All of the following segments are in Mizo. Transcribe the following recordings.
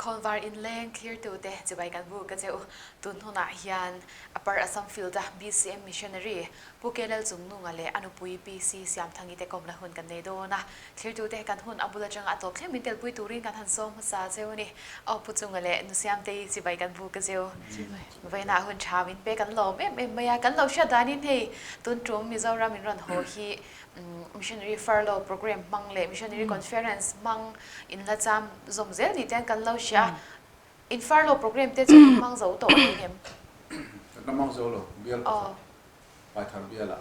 Khawnvar inleng thlirtute chibai kan buk a che u. Tun hunah hian Upper Assam Field-a BCM Missionary Pu Kelal Chungnunga leh a nupui PC Siamthangi te kawmna hun kan nei dawn a. Thlirtute kan hun a bul atanga a tawp thleng min telpui turin kan han sawm hmasa cheu a ni. Aw Pu Chunga leh Nu Siamtei chibai kan buk a che u. Vawiinah hun tha min pe kan lawm em em mai a. Kan lo hriat danin hei tun tum Mizoram in rawn haw hi Missionary Furlough Programme hmang leh Missionary Conference hmang in la cham zawm zel ni te kan lo hria a. In Furlough Programme te chu in hmang zo tawh a ni em? Kan la hmang zo lo, bial pakhat Paithar bialah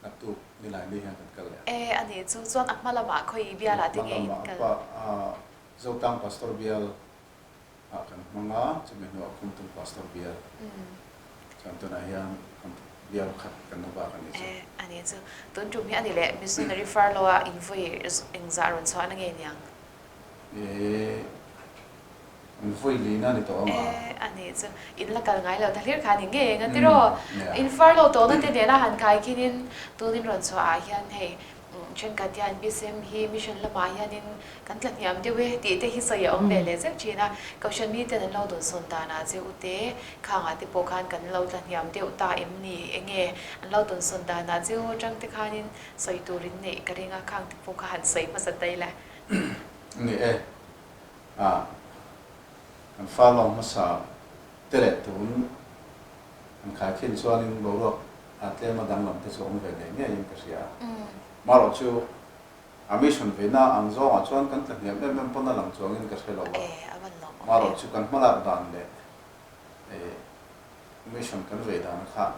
naktuk nilai ni hian kan kal leh a. E a nih chu, chuan a hma lamah khawi bialah te nge in kal? Hma lamah Zotang Pastor bial ah kan hmang a, chumi hnuah Khumtung Pastor bial chuan tunah hian bial khat kan la bak a nih chu. E a nih chu, tun tum hi a ni leh Missionary Furlough-a invawi engzah rawn chhuah na nge niang? E an vawi lina a ni tawh ang a. E a nih chu, in la kal ngai lo ta hlir kha a ni ngei eng a tiraw? In far lo tawhna te nena han kai khinin tunin rawn chhuah ah hian hei thenkhat hian BCM hi mission lamah hianin kan tla hniam deuh e tih te hi sawi a awm ve leh zeuh thin a. Kohhran miten an lo dawnsawn danah che u te khangah te pawh khan kan lo tla hniam deuh ta em ni? Enge an lo dawnsawn danah che u atang te khanin sawi turin neih ka ring a, khang te pawh kha han sawi hmasa ta ila. Ni e, a kan fa lawng hmasa te leh tun kan khaikhin chuanin boruak a tlem a danglam te chu awm ve ngei ngeiin ka hria a. Marawh chu a mission veina ang zawngah chuan kan tla hniam em em pawn a lang chuangin ka hre lo a. Marawh chu kan hmalak dan leh mission kan vei dan kha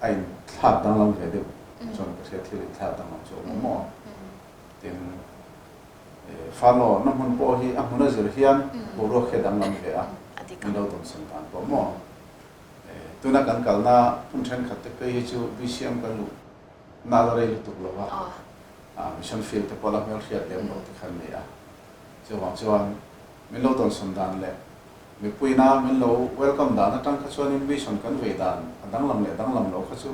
a inthlak danglam ve deuh chuan ka hria thil inthlak danglam chu a awm awm maw? Tin, Fano na hmun pawh hi a hmun a zir hian boruak hi a danglam ve a, min lo dawnsawn dan pawh maw? Tuna kan kalna hmun thenkhat te phei hi chu BCM kan luh na la rei lutuk lo a, mission field te pawh la hmelhriat lem lo te kha an ni a. Chuvang chuan min lo dawnsawn dan leh mipuina min lo welcome dan atang kha chuanin mission kan vei dan a danglam leh danglam lo kha chu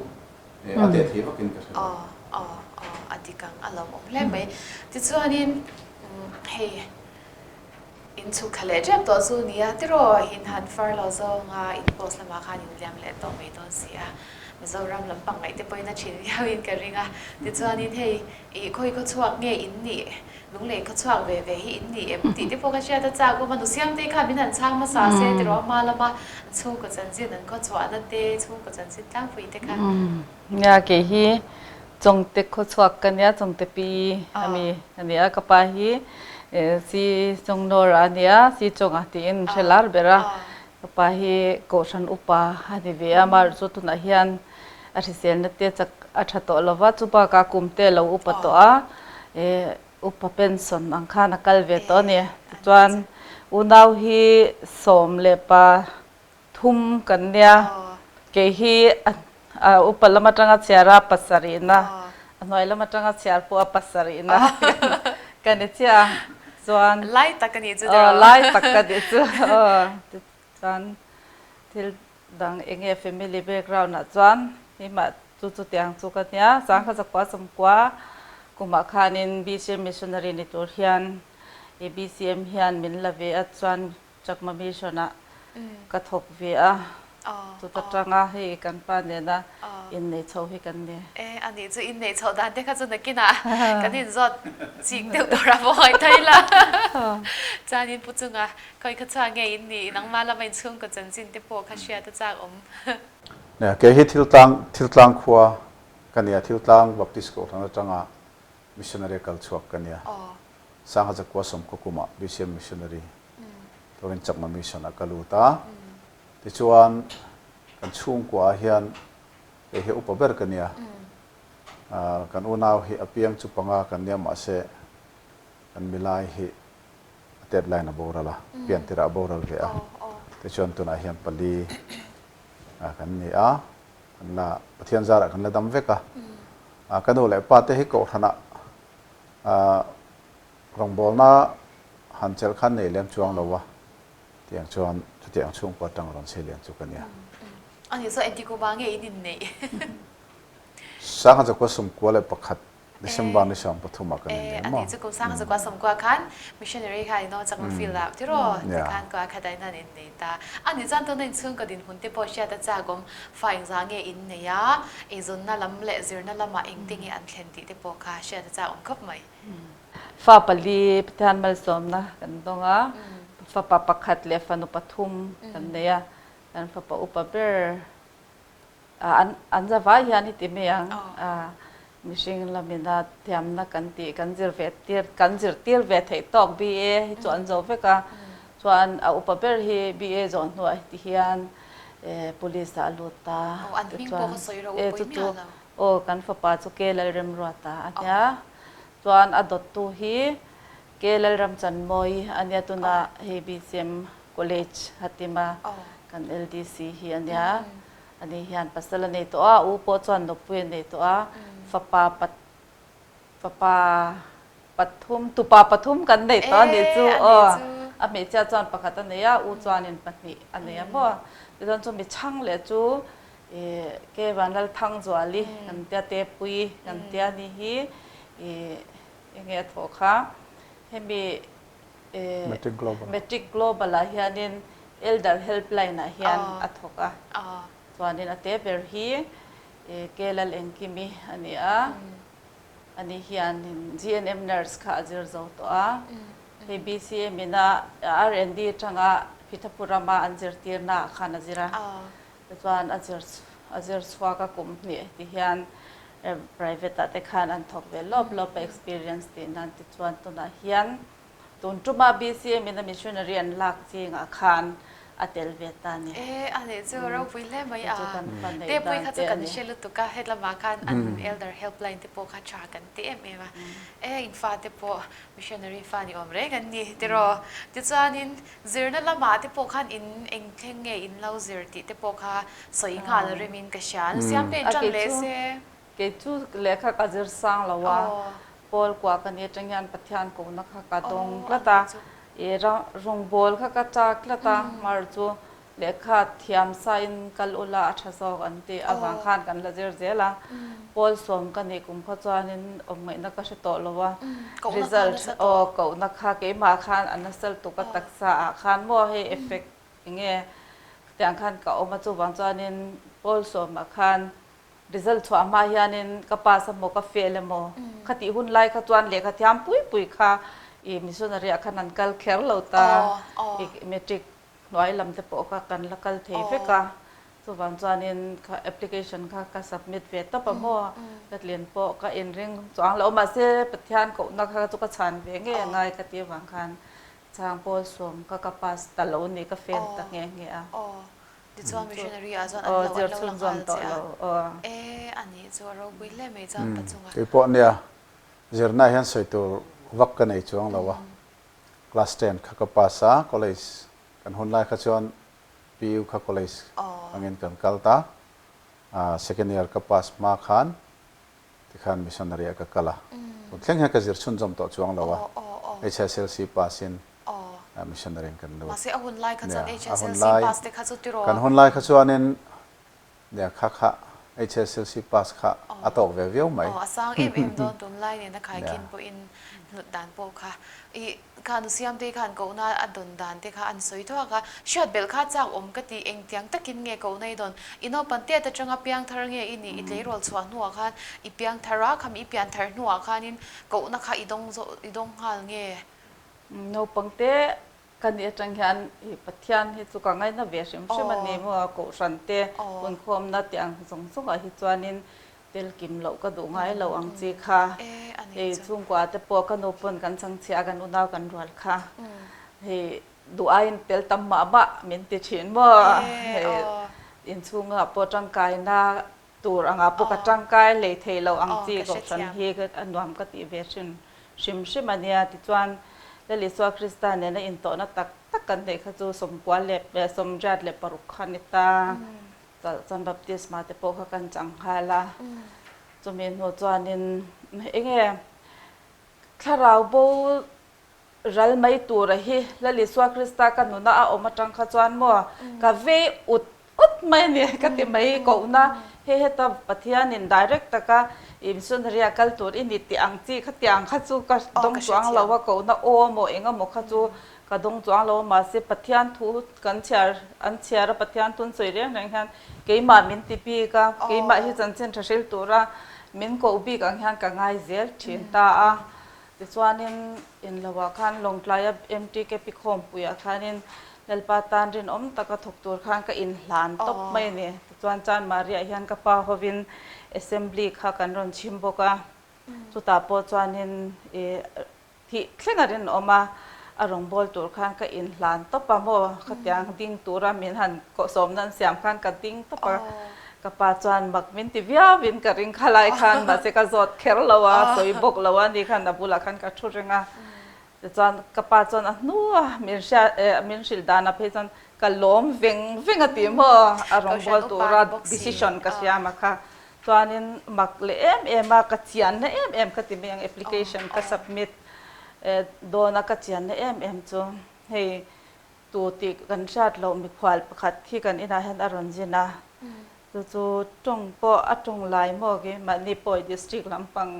A teh thei vakin ka hre lo. Aw, aw, aw, a dik ang, a lawmawm hle mai. Tichuanin, hei, in chhuk thla leh tep tawh chu nia tiraw, in han far lo zawnga in post lamah khan in liam leh tawh mai dawn si a. Mizoram lampang ngaih te pawhin a thin viauin ka ring a. Tichuanin hei, i khawi khaw chhuak nge in nih? Lunglei khaw chhuak ve ve hi in ni em tih te pawh ka hriat a chak awm a, Nusiamtei khan min han chhang hmasa se tiraw hma lama an chhungkaw chanchin an khaw chhuahna te chhungkaw chanchin tlangpui te kha. Nia kei hi Chawngte khaw chhuak ka nia Chawngte pi ami a nia ka pa hi si Chawngnawra a nia si Chawnga tiin hre lar ber a ka pa hi Kohhran upa a ni ve a amaherawhchu tunah hian a hriselna te chak a tha tawh lo va, chu bakah kum te a lo upa tawh a, eh upa pension ang khan a kal ve tawh a ni. Tichuan unau hi sawm leh pa thum kan nia, kei hi a upa lam atanga chhiar a pasarihna, a hnuai lam atanga chhiar pawh a pasarihna ka ni chiah a, chuan Lai tak a nih chu tiraw? Lai tak ka nih chu aw, tichuan thil Dang enge family background ah chuan himah chu chutiang chu ka nia, Sangha zakua sawmkua kumah khanin BCM missionary ni tur hian i BCM hian min la ve a chuan Chakma mission ah ka thawk ve a, chuta tanga hei kan pa nena inneih chho hi kan ni. E a nih chu inneih chhoh dan te kha chu nakinah kan inzawt chik deuh tur a mawi thei la. Chuanin Pu Chunga Khawi kha chhuak nge in nih? Nangmah lama in chhungkaw chanchin te pawh kha hriat a chak awm. Nia, kei hi Thiltlang, Thiltlang khua ka nia, Thiltlang Baptist Kohhran atanga missionary kal chhuak ka nia. Sangha Zakua Sawmkhaw kumah BCM missionary turin Chakma Mission ah ka lut a. Tichuan kan chhungkua ah hian kei hi upa ber ka nia. Kan unau hi a piang chu panga kan nia mahse kan milai hi a tet laiin a boral a, pian tirah a boral ve a, tichuan tunah hian pali kan ni a, kan la Pathian zarah kan la dam vek a, ka nu leh pa te hi kohhranah rawngbawlna han chelh khan nei lem chuang lo a, tiang chuan chutiang chhungkua atang rawn chhe lian chu ka nia. Ani chu engti kuma nge in inneih? Sangha Zakua Sumkua leh pakhat. December ni 13 ah kan innei a maw? Ani chu kum sang zakua sawmkua khan missionary kha in Chakma field ah tiraw tikhan kua khat ah in han innei ta. Ani chuan tuna inchhungkaw dinhmun te pawh hriat a chak awm fa engzah nge innei a, eizawnna lam leh zirna lamah engte nge an thlen tih te pawh kha hriat a chak awm khawp mai. Fa pali Pathian malsawmna kan dawng a, fapa pakhat leh fanu pathum kan nei a, kan fapa upa ber An an zavai hian i ti mai ang. Mihring lamina thiamna kan tih kan zir ve tir kan zir tir ve theih tawk BA hi chu an zo vek a. Chuan a upa ber hi BA zawh hnuah heti hian police ah a lut ta. Tichuan e chu chu aw kan fapa chu K Lalremruata a nia. Chuan a dawttu hi K Lalramchanmawi a nia tunah hei BCM College Hatima kan LDC hi a nia. Ani hian pasal a nei tawh a, u pawh chuan nupui a nei tawh a, fapa pat fapa pathum tupa pathum kan nei tawh a nih chu aw. A hmeichhia chuan pakhat a nei a, u chuanin pahnih a nei a maw. Tichuan chu mi chhang leh chu ih ke Vanlalthangzuali kan tia Tepui kan tia ni hi ih enge a thawh kha hemi Matric Global. Matric Global ah hianin Elder Helpline ah hian a thawk a. Chuanin a te ber hi K Lalengkimi a ni a. Ani hianin GNM Nurse kha a zir zo tawh a. Hei BCM in a R&D atanga Pithapuram a an zirtirna ah khan a zir a. Tichuan a zir a zir chhuak a kum hnih ti hian private ah te khan an thawk ve lawp lawp a experience tih nan tichuan tunah hian tun tuma BCM in a missionary an lak zingah khan a tel ve ta a ni. E a nih chu ropui hle mai a, te pui kha chu kan hre lutuk a, hetlama khan an elder helpline te pawh kha tha kan ti em em a, e in fate pawh missionary fa ni awm reng an ni tiraw tichuanin Zirna lamah te pawh khan in eng thleng nge in lo zir tih te pawh kha sawi nghal a rem in ka hria. An siam te in tan leh se. Kei chu lehkha ka zir sang lo a, Paul kua ka ni atang hian Pathian kohna kha ka dawng tlat a, i rawngbawl kha ka chak tlat a, mar chu Lehkha thiam sain kal ula a tha zawk an tih avang khan kan la zir zel a, Paul sawm ka nih kum khaw chuanin awm ngaihna ka hre tawh lo a, result aw kohna kha keimah khan a nasal tuk a taksa ah khan maw hei effect enge tiang khan ka awm a chuvang chuanin Paul sawmah khan result chhuah hma hianin ka pass emaw ka fail emaw khatih hun lai kha chuan lehkha thiam pui pui kha i missionary ah khan an kal kher lo ta i matric Hnuai lam te pawh kha kan la kal thei vek a, chuvang chuanin kha application kha ka submit ve tawp a maw, ka tlin pawh ka inring chuang lo mahse Pathian kohna kha chu ka chhan ve ngei a ngai ka tih avang khan chhang pawl sawm kha ka pass ta lo ni ka fail ta nghe nghe a. Aw, tichuan missionary ah chuan an lo an lo la nghal che a, e a nih chu a ropui hle mai chuan pachunga. Keipawh nia zirna hian sawi tur vak ka nei chuang lo a, Class ten kha ka pass a, college kan hun lai kha chuan PU kha college angin kan kal ta. Second year ka pass hma khan tikhan missionary ah ka kal a. Tun thleng hian ka zir chhunzawm tawh chuang lo a, HSLC pass in missionary in kan lut. Mahse a hun lai kha chuan HSLC pass te kha chu tiraw? Kan hun lai kha chuanin Nia kha kha HSLC pass kha a tawk ve viau mai. Aw a sang em em dawn tunlai nena khaikhin pawhin hlut dan pawh kha i kha nu Siamtei khan kohna a dawn dan te kha an sawi thuak a, hriat belh kha chak awm ka ti engtiang takin nge kohna i dawn i naupan tiat atanga piangthar nge i nih i tleirawl chhuah hnuah khan i piangthar a khami i pianthar hnuah khanin kohna kha i dawng zawh i dawng nghal nge. Naupang te Ka nih atang hian i Pathian hi chu ka ngaina ve hrim hrim a ni maw, Kohhran te hunkhawmna tih ang zawng zawngah hi chuanin tel kim loh ka duh ngai lo ang chi kha. Hei chhungkua te pawh ka nu pawn kan chhangchhia a kan unau kan rual kha. Hei duh aiin tel tam mah mah min ti thin maw. Hei inchhungah pawh tangkaina tur angah pawh ka tangkai lei thei lo ang chi Kohhran hi a nuam ka tih ve hrim hrim hrim a nia. Tichuan, Lal Isua Krista nena intawhna tak tak kan neih kha chu sawmkua leh sawmriat leh paruk kha a ni ta. Chuan baptisma te pawh kha kan chang nghal a. Chumi hnu chuanin eng nge thlarau bo ral mai tura hi Lal Isua Krista ka nuna a awm atang kha chuan maw ka vei ut. ut mai a ni ka ti mai kohna hei heta Pathianin direct taka i missionary a kal tur i ni tih ang chi kha tiang kha chu ka dawng chuang lo a kohna aw emaw eng emaw kha chu ka dawng chuang lo a mahse Pathian thu kan chhiar an chhiar a Pathian thu an sawi reng reng hian keimah min ti bik a keimah hi chanchin tha hril tura min koh bik ang hian ka ngai zel thin ta a. Tichuanin inloah khan Lawngtlaia MTKP khawmpuiah khanin Lalpa tan rinawm taka thawk tur khan ka inhlan tawp mai a ni. Tichuan Chanmariah hian ka pa hovin Assembly kha kan rawn chhim bawk a, chutah pawh chuanin ih thih thleng a rinawm a, a rawngbâwl tur khan ka inhlan tawp a maw khatiang ding tura min han sawmna an siam khan ka ding tawp a. Ka pa chuan mak min ti viau in ka ring kha lai khan mahse ka zawt kher lo a, sawi bawk lo a ni khan a bulah khan ka thu reng a. Tichuan ka pa chuan a hnua min hria eh min hrilh dan ah phei chuan ka lawm veng veng a ti maw a rawngbâwl tura decision ka siam a kha. Chuanin mak leh em em a ka chianna em em ka ti mai ang application ka submit eh dawn a ka chianna em em chu hei Tu tih kan hriat loh mikhual pakhat hi kan inah hian a rawn zin a, chu chu tawng pawh a tawng lai maw khi mahni Pawi district lampang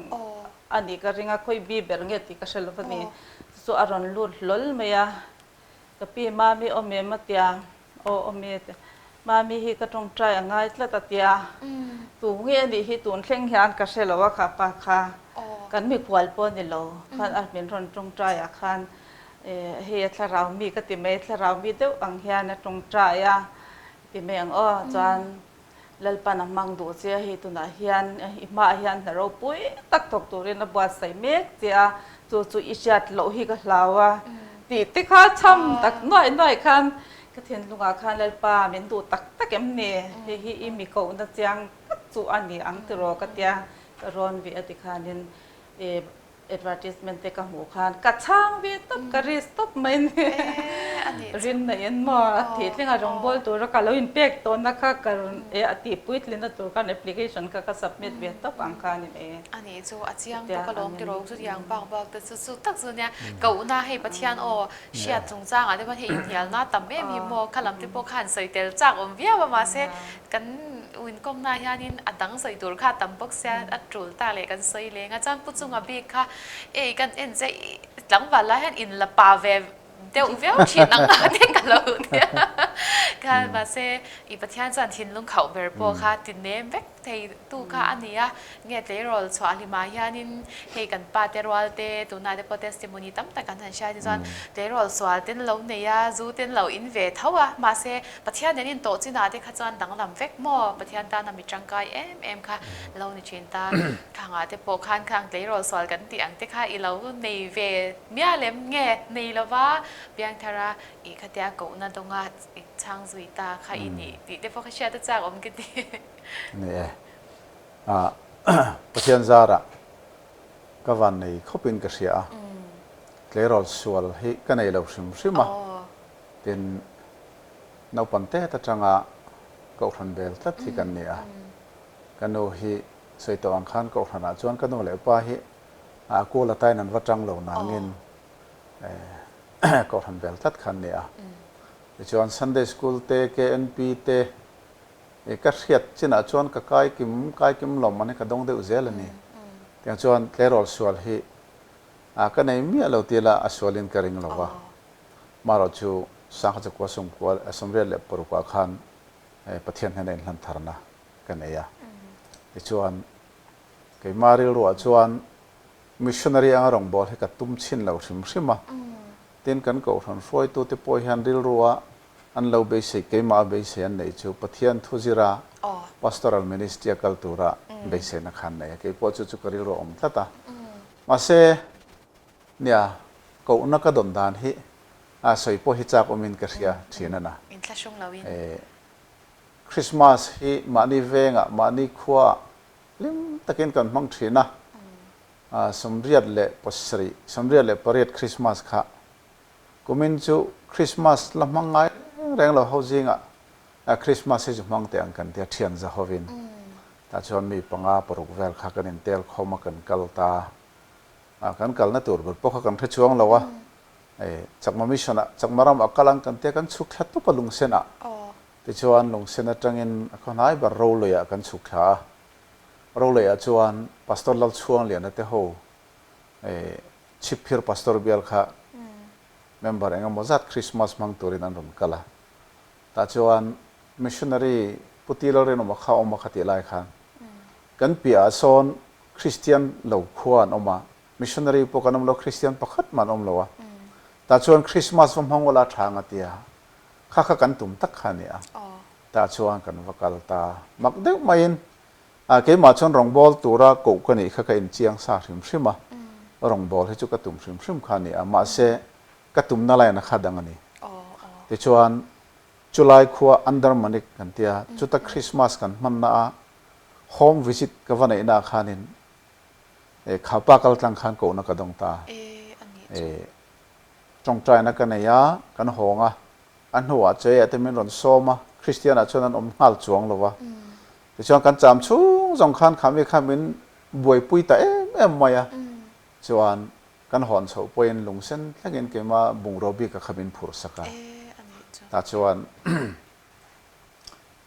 a nih ka ring a, khawi bi ber nge tih ka hre lo va ni. Chu chu a rawn lut hlawl mai a, ka pi Mami awm em a tia, aw awm e a tia, Mami hi ka tawngtai a ngai tlat a tia, tu nge a nih hi tun thleng hian ka hre lo a kha pa kha, kan mikhual pawh a ni lo khan a min rawn tawngtai ah khan Hei a thlarau mi ka ti mai, thlarau mi deuh ang hian a tawngtai a ti mai ang aw. Chuan Lalpan a hmang duh che a, hei tunah hian i hmaah hian hna ropui tak thawk turin a buatsaih mek che a, chu chu i hriat loh hi ka hlau a tih te kha chham tak nuaih nuaih khan ka thinlungah khan Lalpa min duh tak tak em ni, hei hi i mi kohna chiang tak chu a ni ang tiraw ka tia ka rawn ve a ti khanin Advertisement te ka hmuh khan ka chhang ve tawp, ka risk tawp mai a ni. Rinna in maw a thih thleng a rawngbâwl tura ka lo inpek tawnna kha ka rawn e a tih puitlina tur khan application kha ka submit ve tawp ang kha a ni mai. A nih chu a chiang tawp alawm tiraw chutiang bak bak te chu chu tak chu nia kohna hei Pathian aw hriat chungchangah te pawh hei inhnialna tam em hi maw kha lam te pawh khan sawi tel chak awm viau a mahse Kan inkawmna hianin a dang sawi tur kha a tam bawk sia, a tul ta leh kan sawi leng a, chuan Pu Chunga bik kha ei kan en che tlangval lai hian in la pa ve deuh viau thin ang a te ka lo nia khan mahse i Pathian chuan thinlung khauh ber pawh kha ti nem vek thei tu kha a ni a, nge tleirawl chhuah hlimah hianin hei kan pa te rual te tunah te pawh testimony tam tak kan han hria te chuan tleirawl sual ten lo nei a, zu ten lo in ve tho a, mahse Pathian nen in tawh chinah te kha chuan danglam vek maw? Pathian tana mi tangkai em em kha lo ni thin ta. Khangah te pawh khan khang tleirawl sual kan tih ang te kha i lo nei ve mial em nge? Nei lova Piangthara i khatia kohna dawnga i chhang zui ta kha i nih tih te pawh kha hriat a chak awm ka ti. Ni e. Pathian zarah ka van nei khawpin ka hria a. Tleirawl sual hi ka nei lo hrim hrim a. Tin, naupang tet atanga Kohhran bel tlat hi kan ni a. Ka nu hi sawi tawh ang khan Kohhranah chuan ka nu leh pa hi a kul atain an va tang lo nangin Kohhran bel tlat kha an ni a. Tichuan Sunday School te, KNP te ka hriat chinah chuan ka kai kim kai kim lawm an hi ka dawng deuh zel a ni. Tiang chuan tleirawl sual hi ka nei miah lo tila a sualin ka ring lo va. Marawh chu Sangha Chakua Sumkua 86 ah khan Pathian hnena inhlan tharna ka nei a. Tichuan, keimah rilruah chuan missionary anga rawngbâwl hi ka tum chhin lo hrim hrim a. Tin, kan kohhran hruaitute pawh hian rilrua an lo beisei, keimah a beisei an neih chu Pathian thu zira pastoral ministry a kal tura beiseina kha an nei a. Keipawh chu chu ka rilru a awm tlat a. Mahse, Nia, kohna ka dawn dan hi a sawi pawh hi chak awmin ka hria thin a na. Inthlahrung loin. Christmas hi mahni vengah, mahni khuaah hlim takin kan hmang thin a. 87, 88 Christmas kha kumin chu Christmas la hmang ngai reng reng lo ho zingah Christmas hi chu hmang teh ang kan tia thian za hovin. Tah chuan mi panga paruk vel kha kan intel khawm a kan kal ta. A kan kalna tur ber pawh kha kan hre chuang lo a, Chakma Mission ah Chakma ram ah kal ang kan tia kan chhuk thla tup a lungsen ah. Tichuan Lungsen atangin a khaw hnai ber Roluiah kan chhuk thla a. Roluiah chuan Pastor Lalchhuangliana te ho Chhipphir Pastor bial kha member eng emaw zat Krismas hmang turin an rawn kal a. Tah chuan Missionary Pu Ti Lalrinawma kha awm a kha tih lai khan kan piahah sawn Kristian lo khua an awm a, Missionary pawh kan awm lo, Kristian pakhat mah an awm lo a. Tah chuan Krismas va hmang ula tha ang a ti a, kha kha kan tum tak kha a ni a. Tah chuan kan va kal ta mak deuh maiin keimah chuan rawngbâwl tura koh ka nih kha ka inchiang sa hrim hrim a, rawngbâwl hi chu ka tum hrim hrim kha a ni a, mahse ka tumna line a kha dang a ni. Tichuan chulai khua Andarmanik kan tia, chuta Krismas kan hmanna a home visit ka va neihna ah khanin kha pa kal tlang khan kohna ka dawng ta. Tawngtaina ka nei a, kan hawng a, a hnuah chawiah te min rawn sawm a, Kristian ah chuan an awm nghal chuang lo va. Tichuan kan cham chhung zawng khan kha mi kha min buaipui ta em em mai a, chuan kan hawn chhoh pawhin lungsen thlengin keimah bungraw bik a kha min phurh sak a. Tah chuan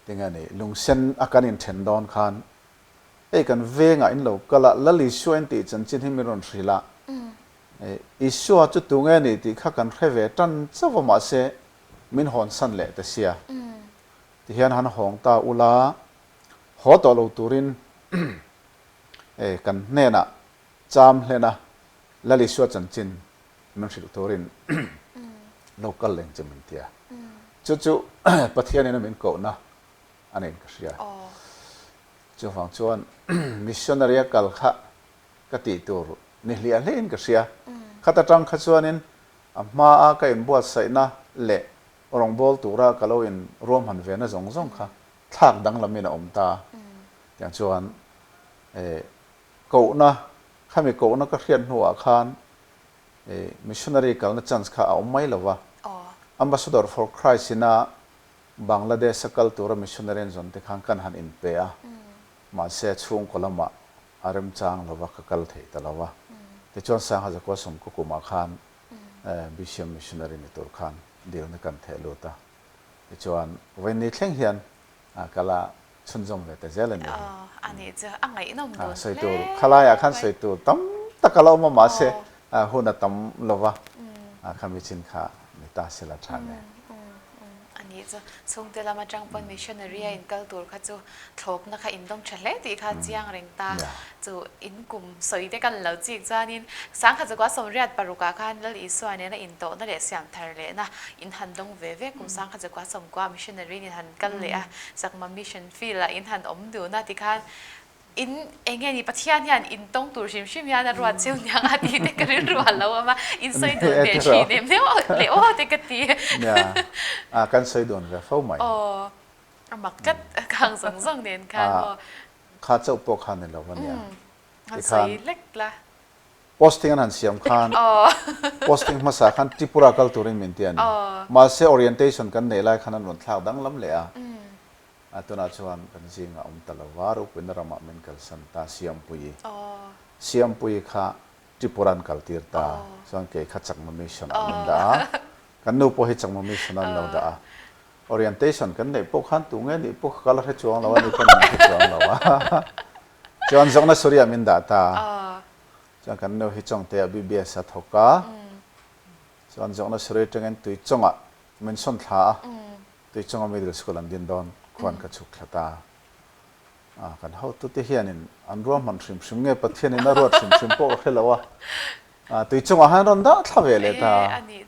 tinge ni lungsen a kan inthen dawn khan hei kan vengah in lo kal a, Lal Isua in tih chanchin hi min rawn hrilh a, Isua chu tunge ni tih kha kan hre ve tan chauh a mahse min hawnsan leh ta sia. Tihian han hawng ta ula, haw tawh lo turin kan hnenah cham hlen a, Lal Isua chanchin min hrilh turin lo kal leng che min tia. Chu chu Pathianin a min kohna a niin ka hria. Chuvang chuan missionary a kal kha ka tih tur ni hliah hliahin ka hria. Khat atang kha chuanin a hmaa ka inbuatsaihna leh rawngbâwl tura ka lo in ruahman ve na zawng zawng kha thlak danglamin a awm ta. Tiang chuan kohna, khami kohna ka hriat hnuah khan missionary kalna chance kha a awm mai lo va. Ambassador for Christ ina Bangladesh a kal tura missionary an zawn te khan kan han inpe a, mahse chhungkaw lamah a remchang lo va, ka kal thei ta lo va. Tichuan Sangha Zakua Sawmkaw kumah khan BCM missionary ni tur khan dilna kan theh lut a. Tichuan vawiin thleng hian ka la chhunzawm ve ta zel a ni hi. A nih chu a ngaihnawm dawn hle Sawi tur khalaiah khan sawi tur tam tak a la awm a mahse hun a tam lo va, khami chin kha ni ta sela tha nen. A nih chu chhungte lam atang pawn missionary a inkal tur kha chu thlawpna kha indawng tha hle tih kha chiang reng ta. Chu in kum sawi te kan lo chik chuanin sangkhat zakua 86 ah khan Lal Isua nena intawhna leh siam thar lehna in han dawng ve ve kum sangkhat zakua 90 missionary in han kal leh a Chakma mission field ah in han awm dun a tikhan In eng nge ni Pathian hian in tawng tur hrim hrim hian a ruat cheu niang a tih te ka rilru a lo awm a, in sawi dun ve thin em leh aw te ka ti. Nia, a kan sawi dun ve fo mai. Aw, a mak tlat khang zawng zawng nen khan maw. Kha chauh pawh kha ni lo a nia. Han sawi lek la. Posting an han siam khan, posting hmasa khan Tripura kal turin min ti a ni. Mahse orientation kan neih lai khan an rawn thlak danglam leh a. A tunah chuan kan zingah awm ta lo va, ropuina ramah min kalsan ta Siampuii. Siampuii kha Tripura an kaltir ta, chuan kei kha Chakma Mission ah min dah a, kan nu pawh hi Chakma Mission ah an lo dah a. Orientation kan neih pawh khan tu nge nih pawh kha ka la hre chuang lo a, ni pawn min hre chuang lo a. Chuan Zawknasuri ah min dah ta, chuan kan nu hi Chawngte ah BBS a thawk a, chuan Zawknasuri atangin Tuichawngah min sawn thla a. Tuichunga middle school an din dawn khuan ka chhuk thla ta a, kan hotute hianin an ruahman hrim hrim nge Pathianin a ruat hrim hrim pawh ka hre lo a, tuichungah hian rawn dah thla ve leh ta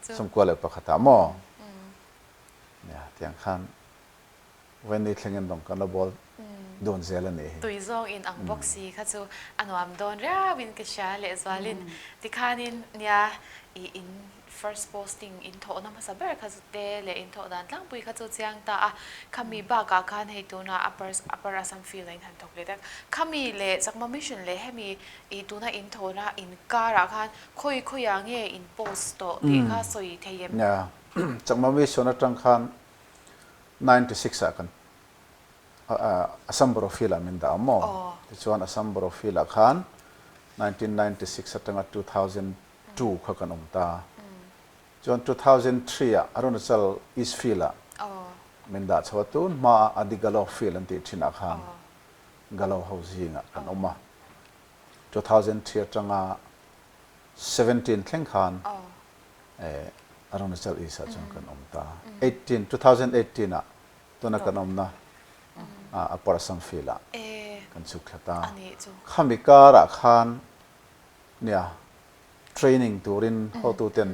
11 ah maw? Nia, tiang khan vawiin thlengin rawn kan la bawl dun zel a nih hi. Tui zawng in ang bawk si kha chu a nuam dawn riauin ka hria lehzualin tikhanin nia i in First posting in thawhna hmasa ber kha chu te leh in thawh dan tlangpui kha chu chiang ta a, khami bakah khan hei tuna Upper Upper Assam Field a in han thawk leh tak. Khami leh Chakma Mission leh hemi ih tuna in thawhna in karah khan khawi khawiah nge in post tawh tih kha sawi thei em? Nia, Chakma Mission atang khan 96 ah kan Assam Borough Field ah min dah a maw? Tichuan Assam Borough Field ah khan 1996 atanga 2000 2 kha kan awm ta. Chuan 2003 ah Arunachal East Field ah. Min dah chho a, tun hmaa Adi Galo field an tih thinah khan Galo ho zingah kan awm a. 2003 atanga 17 thleng khan Arunachal East ah chuan kan awm ta. 18, 2018 ah tuna kan awmna Upper Assam field ah kan chhuk thla ta. Khami karah khan nia training turin hotuten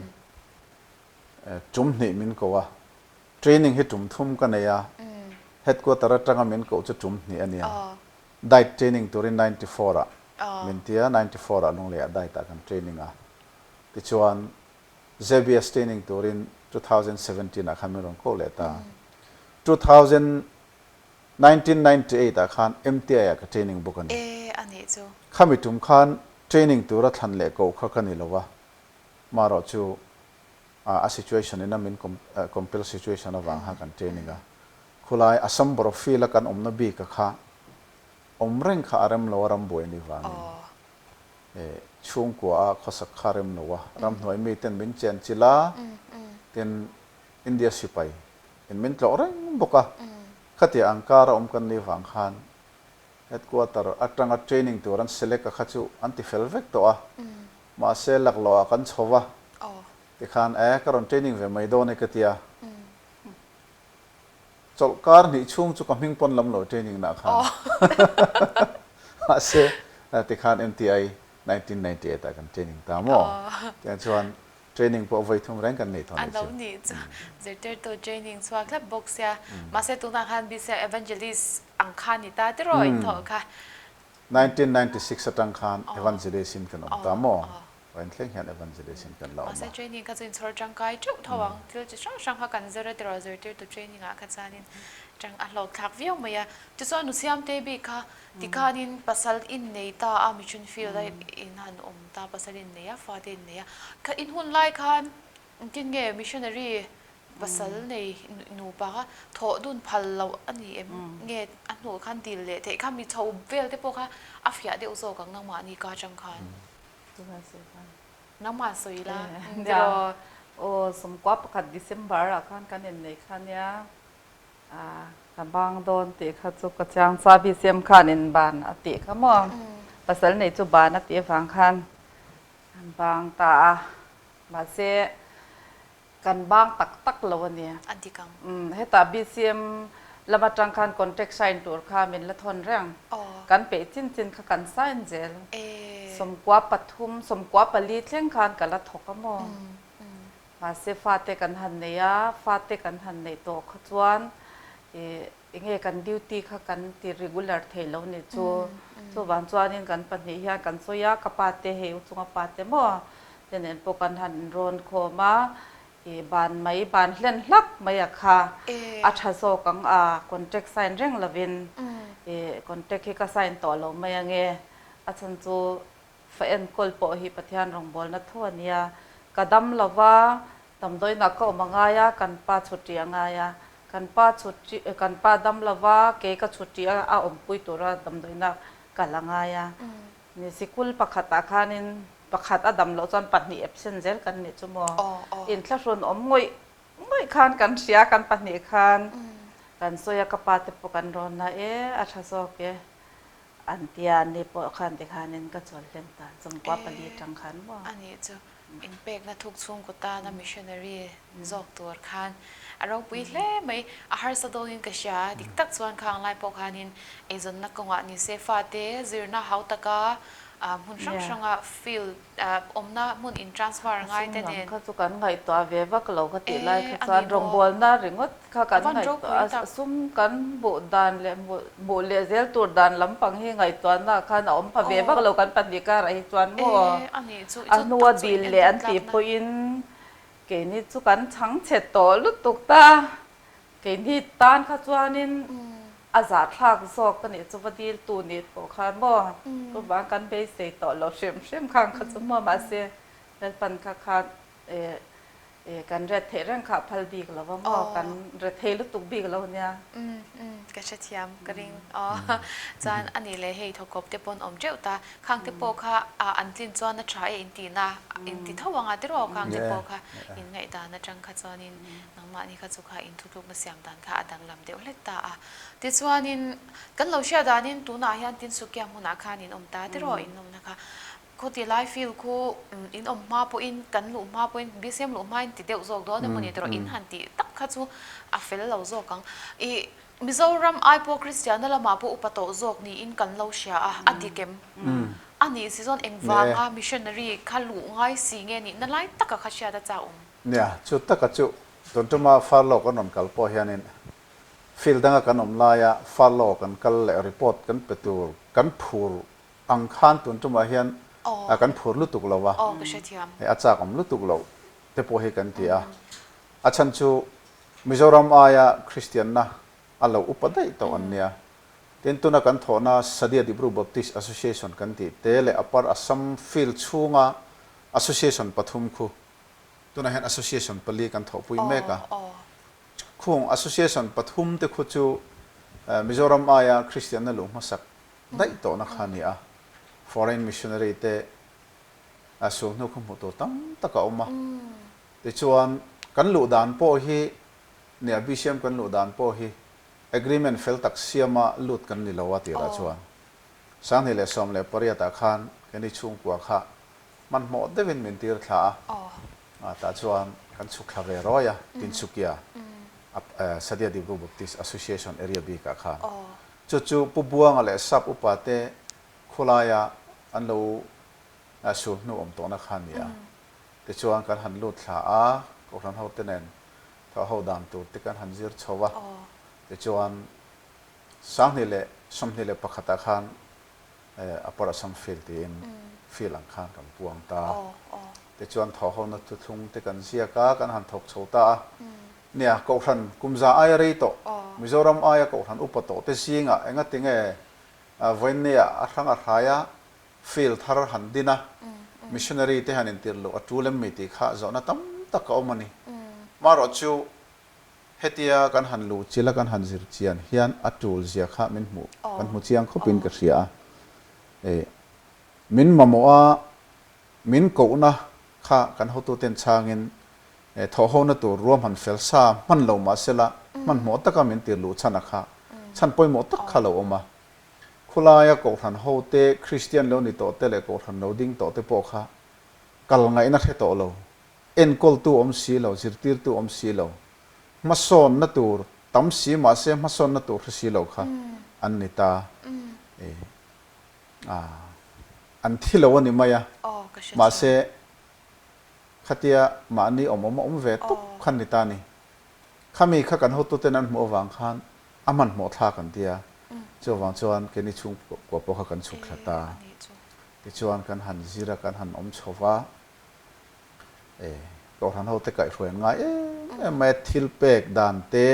tum hnih min ko a. Training hi tum thum ka nei a, headquarter atanga min koh chu tum hnih a nia. Diet training turin 94 ah min ti a, 94 ah Lungleiah diet ah kan training a. Tichuan JBS training turin 2017 ah khan min rawn koh leh ta. 1998 ah khan MTI ah ka training bawk a ni. Khami tum khan training tura thlan leh koh kha ka ni lo a, marawh chu a situation in a min compel situation avang kha kan training a, khulai Assam bawrh field a kan awmna bik a kha awm reng kha a rem lo a rambuai ni vangin chhungkua a khawsak kha a rem lo a, ramhnuai mi ten min chen chilh a, tin India sipai in min tlawh reng bawk a, khatia ang kar a awm kan nih vang khan headquarter atanga training tur an select a kha chu an ti fel vek tawh a, mahse laklawh ah kan chho va. Tikhan e, ka rawn training ve mai dawn e ka ti a. Chawlh kar hnih chhung chu ka hming pawn lam lo training nah khan. Mahse, tikhan MTI 1998 ah kan training ta maw? Tiang chuan training pawh vawi thum reng kan nei tawh nih chu. A lo nih chu. Zirtirtu training chhuak hlep bawk sia. Mahse tunah khan BCI Evangelist ang kha ni ta tiraw inthawh kha. 1996 atang khan Evangelist in kan awm ta maw? Vawiin thleng hian Evangelist in kan la awm a. Mahse training kha chu inchhawr tangkai teuh tho ang. Thil chi hrang hrang kha kan zir a tiraw zirtirtu training ah kha chuanin tang a hlawk thlak viau mai a. Tichuan nu Siamte bik kha tikhanin pasal in nei ta a mission field a in han awm ta pasal in nei a fate in nei a. Kha in hun lai khan engtin nge missionary pasal nei nupa kha thawh dun phal loh a ni em nge a hnuah khan dil leh theih kha mi chho vel te pawh kha a fiah deuh zawk ang nangmahni ka atang khan. Nangmah sawi la tiraw? Aw, 11 December ah khan kan innei kha nia, ka bang dawn tih kha chu ka chiang chu a BCM khan in ban a tih kha maw, pasal nei chu ban a tih avang khan an bang ta a, mahse Kan bang tak tak lo a ni. A dik ang. Umm hetah BCM lam atang khan contract sign tur kha min la thawn reng. Kan peih chin chin kha kan sign zel. 13, 14 thleng khan ka la thawk a maw. Mahse fate kan han nei a, fate kan han neih tawh kha chuan ih enge kan duty kha kan ti regular thei lo ni chu. Chuvang chuanin kan pahnih hian kan sawi a, ka pa te hei u chunga pa te maw Te nen pawh kan han rawn khawm a, ih ban mai, ban hlen hlak mai a kha a tha zawk ang a, contract sign reng lovin ih contract hi ka sign tawh lo mai ange, a chhan chu fa enkawl pawh hi Pathian rawngbawlna tho a nia, ka dam lo va, damdawiinah ka awm a ngai a, kan pa chhuṭi a ngai a, kan pa chhuṭi, kan pa dam lo va, kei ka chhuṭi a a awmpui tura damdawiinah kal a ngai a, Ni sikul pakhatah khanin pakhat a dam loh chuan pahnih absent zel kan nih chu maw? Inthlahrun awm ngawih ngawih khan kan hria kan pahnih khan kan sawi a ka pa te pawh kan rawn a e a tha zawk e an tia an ni pawh khan tikhanin ka chawl hlen ta 14 tang khan maw? A nih chu inpekna thuk chhungkaw tana missionary zawk tur khan a ropui hle mai. A harsa dawnin ka hria, dik tak chuan khang lai pawh khanin eizawnna kawngah ni se fate zirna hau taka hmun hrang hranga field awmna hmun in transfer ngai te nen. A sum lam kha chu kan ngaihtuah ve vak lo ka tih lai kha chuan rawngbawlna ringawt kha kan ngaihtuah a, sum kan hmuh dan leh hmuh leh zel tur dan lampang hi ngaihtuahna khan a awm pha ve vak lo kan pahnih karah hi chuan maw a hnua dil leh an tih pawhin Keini chu kan chhang chhe tawh lutuk ta, keini tan kha chuanin a zahthlak zawk ka nih chu va dil tu nih pawh khan maw chuvang kan beisei tawh lo hrim hrim khang kha chu maw mahse Lalpan kha khan eh. Kan ret theih reng kha a phal bik lo va maw? Kan ret thei lutuk bik lo nia. Umm umm ka hrethiam ka ring aw. Chuan a nih leh hei thawkawp te pawn awm teuh ta. Khang te pawh kha an tlin chuan a tha e in tihna in ti tho ang a tiraw khang te pawh kha in ngaihdan atang kha chuanin nangmahni kha chu kha in thutlukna siam dan kha a danglam deuh hlek ta a. Tichuanin kan lo hriat danin tunah hian Tinsukia hmunah khan in awm ta tiraw in awmna kha. Khuti lai field khu in awm hma pawhin kan luh hma pawhin BCM luh hmain ti deuh zawk dawn emaw ni tawh in han tih tak kha chu a fel lo zawk ang. I Mizoram ai pawh Kristianna lamah pawh upa tawh zawk niin kan lo hria a, a dik em? A nih si chuan engvanga missionary kha luh ngai si nge nihna lai taka kha hriat a chak awm? Nia, chu taka chu tun tuma Farlaw kan rawn kal pawh hianin field danga kan awm laia Farlaw kan kal leh report kan pe tur kan phur Ang khan tun tumah hian kan phur lutuk lo a, a chak awm lutuk loh te pawh hi kan ti a. A chhan chu Mizoram aia Kristianna a lo upa daih tawh an nia. Tin, tuna kan thawhna Sadia Dibru Baptist Association kan tih te leh Upper Assam Field chhunga Association pathum khu tunah hian Association pali kan thawhpui mek a. Khung Association pathum te khu chu Mizoram aia Kristianna luh hmasak daih tawhna kha a ni a, foreign missionary te a sul hnu khaw hmuh tur tam tak a awm a. Tichuan, kan luh dan pawh hi, nia BCM kan luh dan pawh hi agreement fel tak siama lut kan ni lo a tirah chuan 2018 ah khan keini chhungkua kha hmanhmawh deuhin min tir thla a, tah chuan kan chhuk thla ve rawi a, Tinsukia, Sadia Dibru Baptist Association area bikah khan. Chu chu Pu Buanga leh Sap upa te khawlaia an lo sul hnu awm tawhna kha a ni a. Tichuan kan han lut thla a, Kohhran hote nen thawh ho dan tur te kan han zir chho a. Tichuan 2021 ah khan Upper Assam Field tiin field ang khan kan puang ta a. Tichuan thawh hona thuthlung te kan ziak a, kan han thawk chho ta a. Nia, Kohhran kum za aia rei tawh, Mizoram aia Kohhran upa tawh te zingah engati nge vawiinnia a hrang a hraia field thar han din a, missionary te han intir luh a tul em mi tih kha zawhna tam tak a awm a ni. Marawh chu hetia kan han luh chilh a kan han zir chian hian a tul zia kha min hmuh kan hmu chiang khawpin ka hria a. Min mamawh a, min kohna kha kan hotuten chhangin Thawhhona tur ruahman fel sa hman lo mah sela, hmanhmawh taka min tir luh chhan a kha chhan pawimawh tak kha lo awm a. Khawlaia Kohhran hote, Kristian lo ni tawh te leh Kohhran lo ding tawh te pawh kha kal ngaihna hre tawh lo, enkawltu awm si lo, zirtirtu awm si lo, hmasawnna tur tam si mah se hmasawnna tur hre si lo kha an ni ta. An thi lo a ni mai a, mahse, Khatia mahni awm awm a awm ve tawp khan ni ta ni. Khami kha kan hotuten an hmuh avang khan a hmanhmawh thlak an ti a, chuvang chuan keini chhungkua pawh kha kan chhuk thla ta. Tichuan kan han zir a, kan han awm chho va, e, Kohhran hote kaihhruai an ngai em em mai a, thil pek dan te,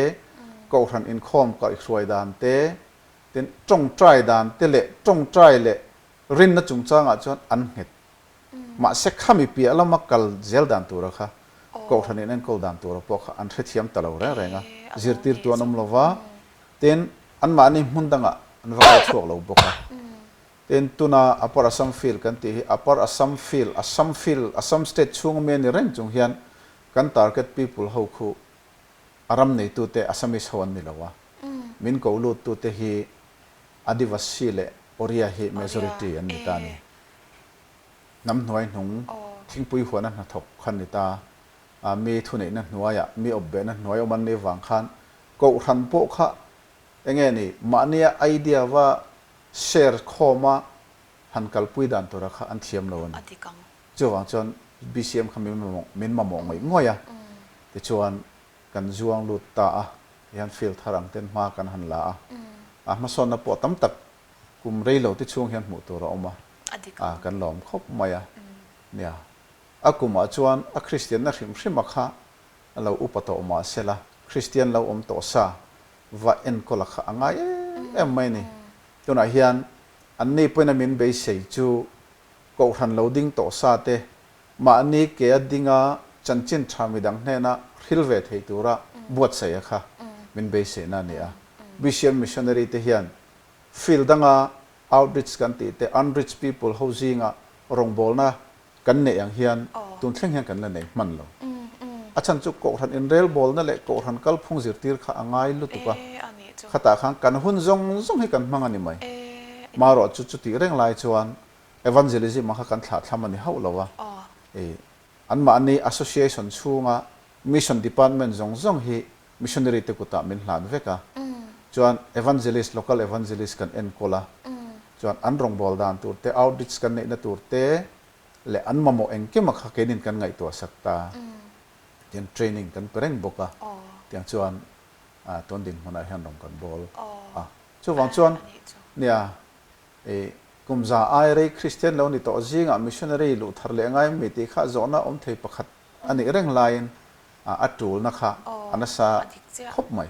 Kohhran inkhawm kaihhruai dan te, tin tawngtai dan te leh tawngtai leh rinna chungchangah chuan an nghet Mahse khami piah lama kal zel dan tura kha Kohhran in enkawl dan tura pawh kha an hrethiam ta lo reng reng a, zirtirtu an awm lo va, tin anmahni hmun dangah an va kal chhuak lo bawk a. Tin tuna Upper Assam Field kan tih hi Upper Assam Field, Assam Field, Assam State chhunga mi a ni reng chung hian kan target people ho khu a ram neitute Assamese ho an ni lo a, min ko luttute hi Adivasi leh Oriya hi majority an ni ta a ni. Hnam hnuai hnung thingpui huana hnathawk kha ni ta. Mi thuneihna hnuaiah, mi awpbehna hnuai awm an nih vang khan Kohhran pawh kha enge ni mahnia idea va share khawma han kalpui dan tura kha an thiam lo a ni. Chuvang chuan BCM kha min mamawh ngawih ngawih a, tichuan kan zuang lut ta a, tihian field thar ang ten hma kan han la a, a hmasawnna pawh tam tak Kum rei lo te chhung hian hmuh tur a awm a, a kan lawm khawp mai a. Nia, a kumah chuan a Kristianna hrim hrima kha a lo upa tawh mah sela, Kristian lo awm tawh sa va enkawl a kha a ngai em em mai a ni. Tunah hian anni pawhin a min beisei chu Kohhran lo ding tawh sa te mahni ke a dinga. Chanchin tha midang hnena hril ve thei tura buatsaih a kha min beiseihna a ni a. BCM Missionary te hian field danga outreach kan tih te, unreached people ho zinga rawngbawlna kan neih ang hian tun thleng hian kan la nei hman lo. A chhan chu Kohhran inrelbawlna leh Kohhran kalphung zirtir kha a ngai lutuk a, khatah khan kan hun zawng zawng hi kan hmang a ni mai. Marawh chu chutih reng lai chuan evangelism ang kha kan thlahthlam a ni hauh lo a. Anmahni Association chhunga Mission Department zawng zawng hi Missionary te kutah min hlan vek a, chuan Evangelist, Local Evangelist kan enkawl a, chuan an rawngbâwl dan tur te, outreach kan neihna tur te leh an mamawh engkima kha keinin kan ngaihtuah sak ta, tiang training kan pe reng bawk a, tiang chuan tun dinhmunah hian rawng kan bâwl a. Chuvang chuan nia I kum za ai rei Kristian lo ni tawh zingah missionary luh thar leh ngai mi tih kha zawhna awm thei pakhat a nih reng laiin a tulna kha a nasa khawp mai.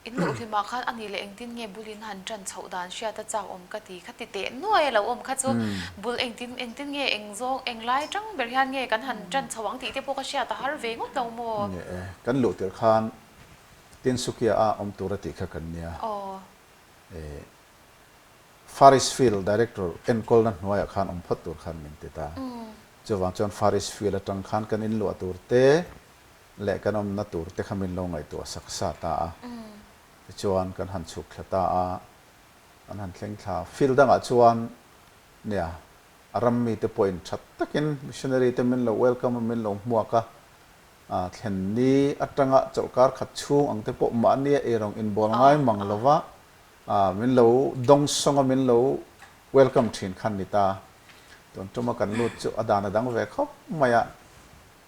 In luh hlimah khan a nih leh engtin nge bul in han ṭan chhoh dan hriat a chak awm ka ti kha ti teh nuai a lo awm kha chu bul engtin engtin nge eng zawng eng lai ṭang ber hian nge kan han ṭan chho ang tih te pawh ka hriat a har ve ngawt lo maw? Nge e, kan luh tirh khan Tinsukia a awm tur a tih kha kan nia. Far East Field Director enkawlna hnuaiah khan awm phawt tur khan min ti ta. Chuvang chuan Far East Field atang khan kan inluah tur te leh kan awmna tur te kha min lo ngaihtuah sak sa ta a. Tichuan kan han chhuk thla ta a, kan han thleng thla. Field dangah chuan nia a ram mite pawhin tha takin missionary te min lo welcome a, min lo hmuak a. Thlen ni atanga chawlhkar khat chhung ang te pawh mahnia eirawng inbawl ngai mang lova Min lo dawngsawng a, min lo welcome thin khan ni ta. Tun tuma kan lut chu a dan a dang ve khawp mai a,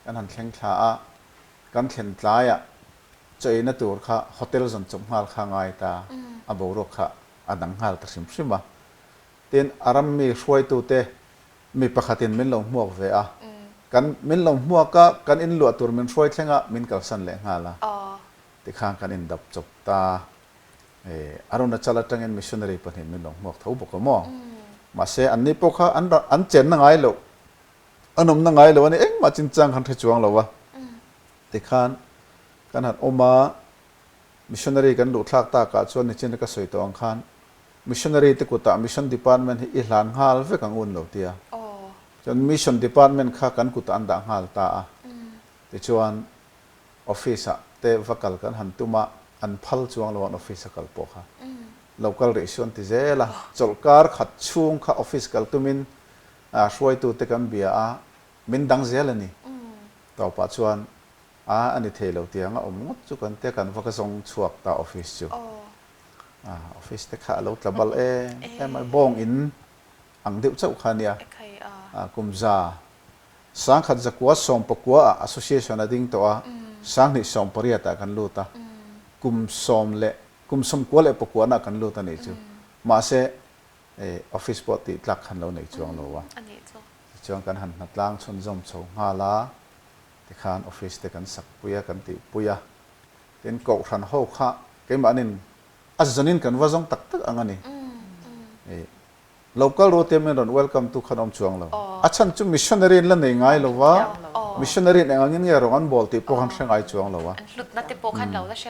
kan han thleng thla a, kan thlen tlaiah chaw-eina tur kha hotel zawn chawp nghal kha ngai ta, a boruak kha a dang nghal ta hrim hrim a. Tin, a ram mi hruaitute mi pakhatin min lo hmuak ve a, kan min lo hmuak a, kan inluah tur min hruai thleng a, min kalsan leh nghal a, tikhan kan indap chawp ta. Arunachal atangin missionary pahnihin min lo hmuak tho bawk a maw? Mahse anni pawh kha an an chenna ngai loh, an awmna ngai loh a ni, engmah chinchang khan hre chuang lo a. Tikhan kan han awm a, missionary kan luh thlak takah chuan nichin ka sawi tawh ang khan missionary te kutah mission department hi i hlan nghal vek ang un lo tia. Chuan mission department kha kan kutah an dah nghal ta a. Tichuan Office ah te va kal kan han tum a, an phal chuang lo an office a kal pawh kha. Lo kal rih su an ti zel a, chawlhkar khat chhung kha office kal tumin hruaitu te kan bia a, min dang zel a ni. Tawpah chuan a a ni thei lo tiang a awm ngawt chu kan tia kan va ka zawng chhuak ta office chu. Office te kha a lo tla bal em em a, bawng in ang deuh chauh kha a nia, kum za 1000 zakua 19 ah association a ding tawh a, 2018 ah kan lut a, kum sawm leh kum 99 na ah kan lut a nih chu. Mahse office pawh tih tlak khan lo nei chuang lo a. Tichuan kan han hnatlang chhunzawm chho nghal a, tikhan office te kan sak pui a, kan tih pui a. Tin kohhran ho kha keimahnin a zanin kan va zawng tak tak ang a ni. Local ro te min rawn welcome tu khan awm chuang lo. A chhan chu missionary in la nei ngai lo va, missionary in eng angin nge rawng an bawl tih pawh khan hre ngai chuang lo a.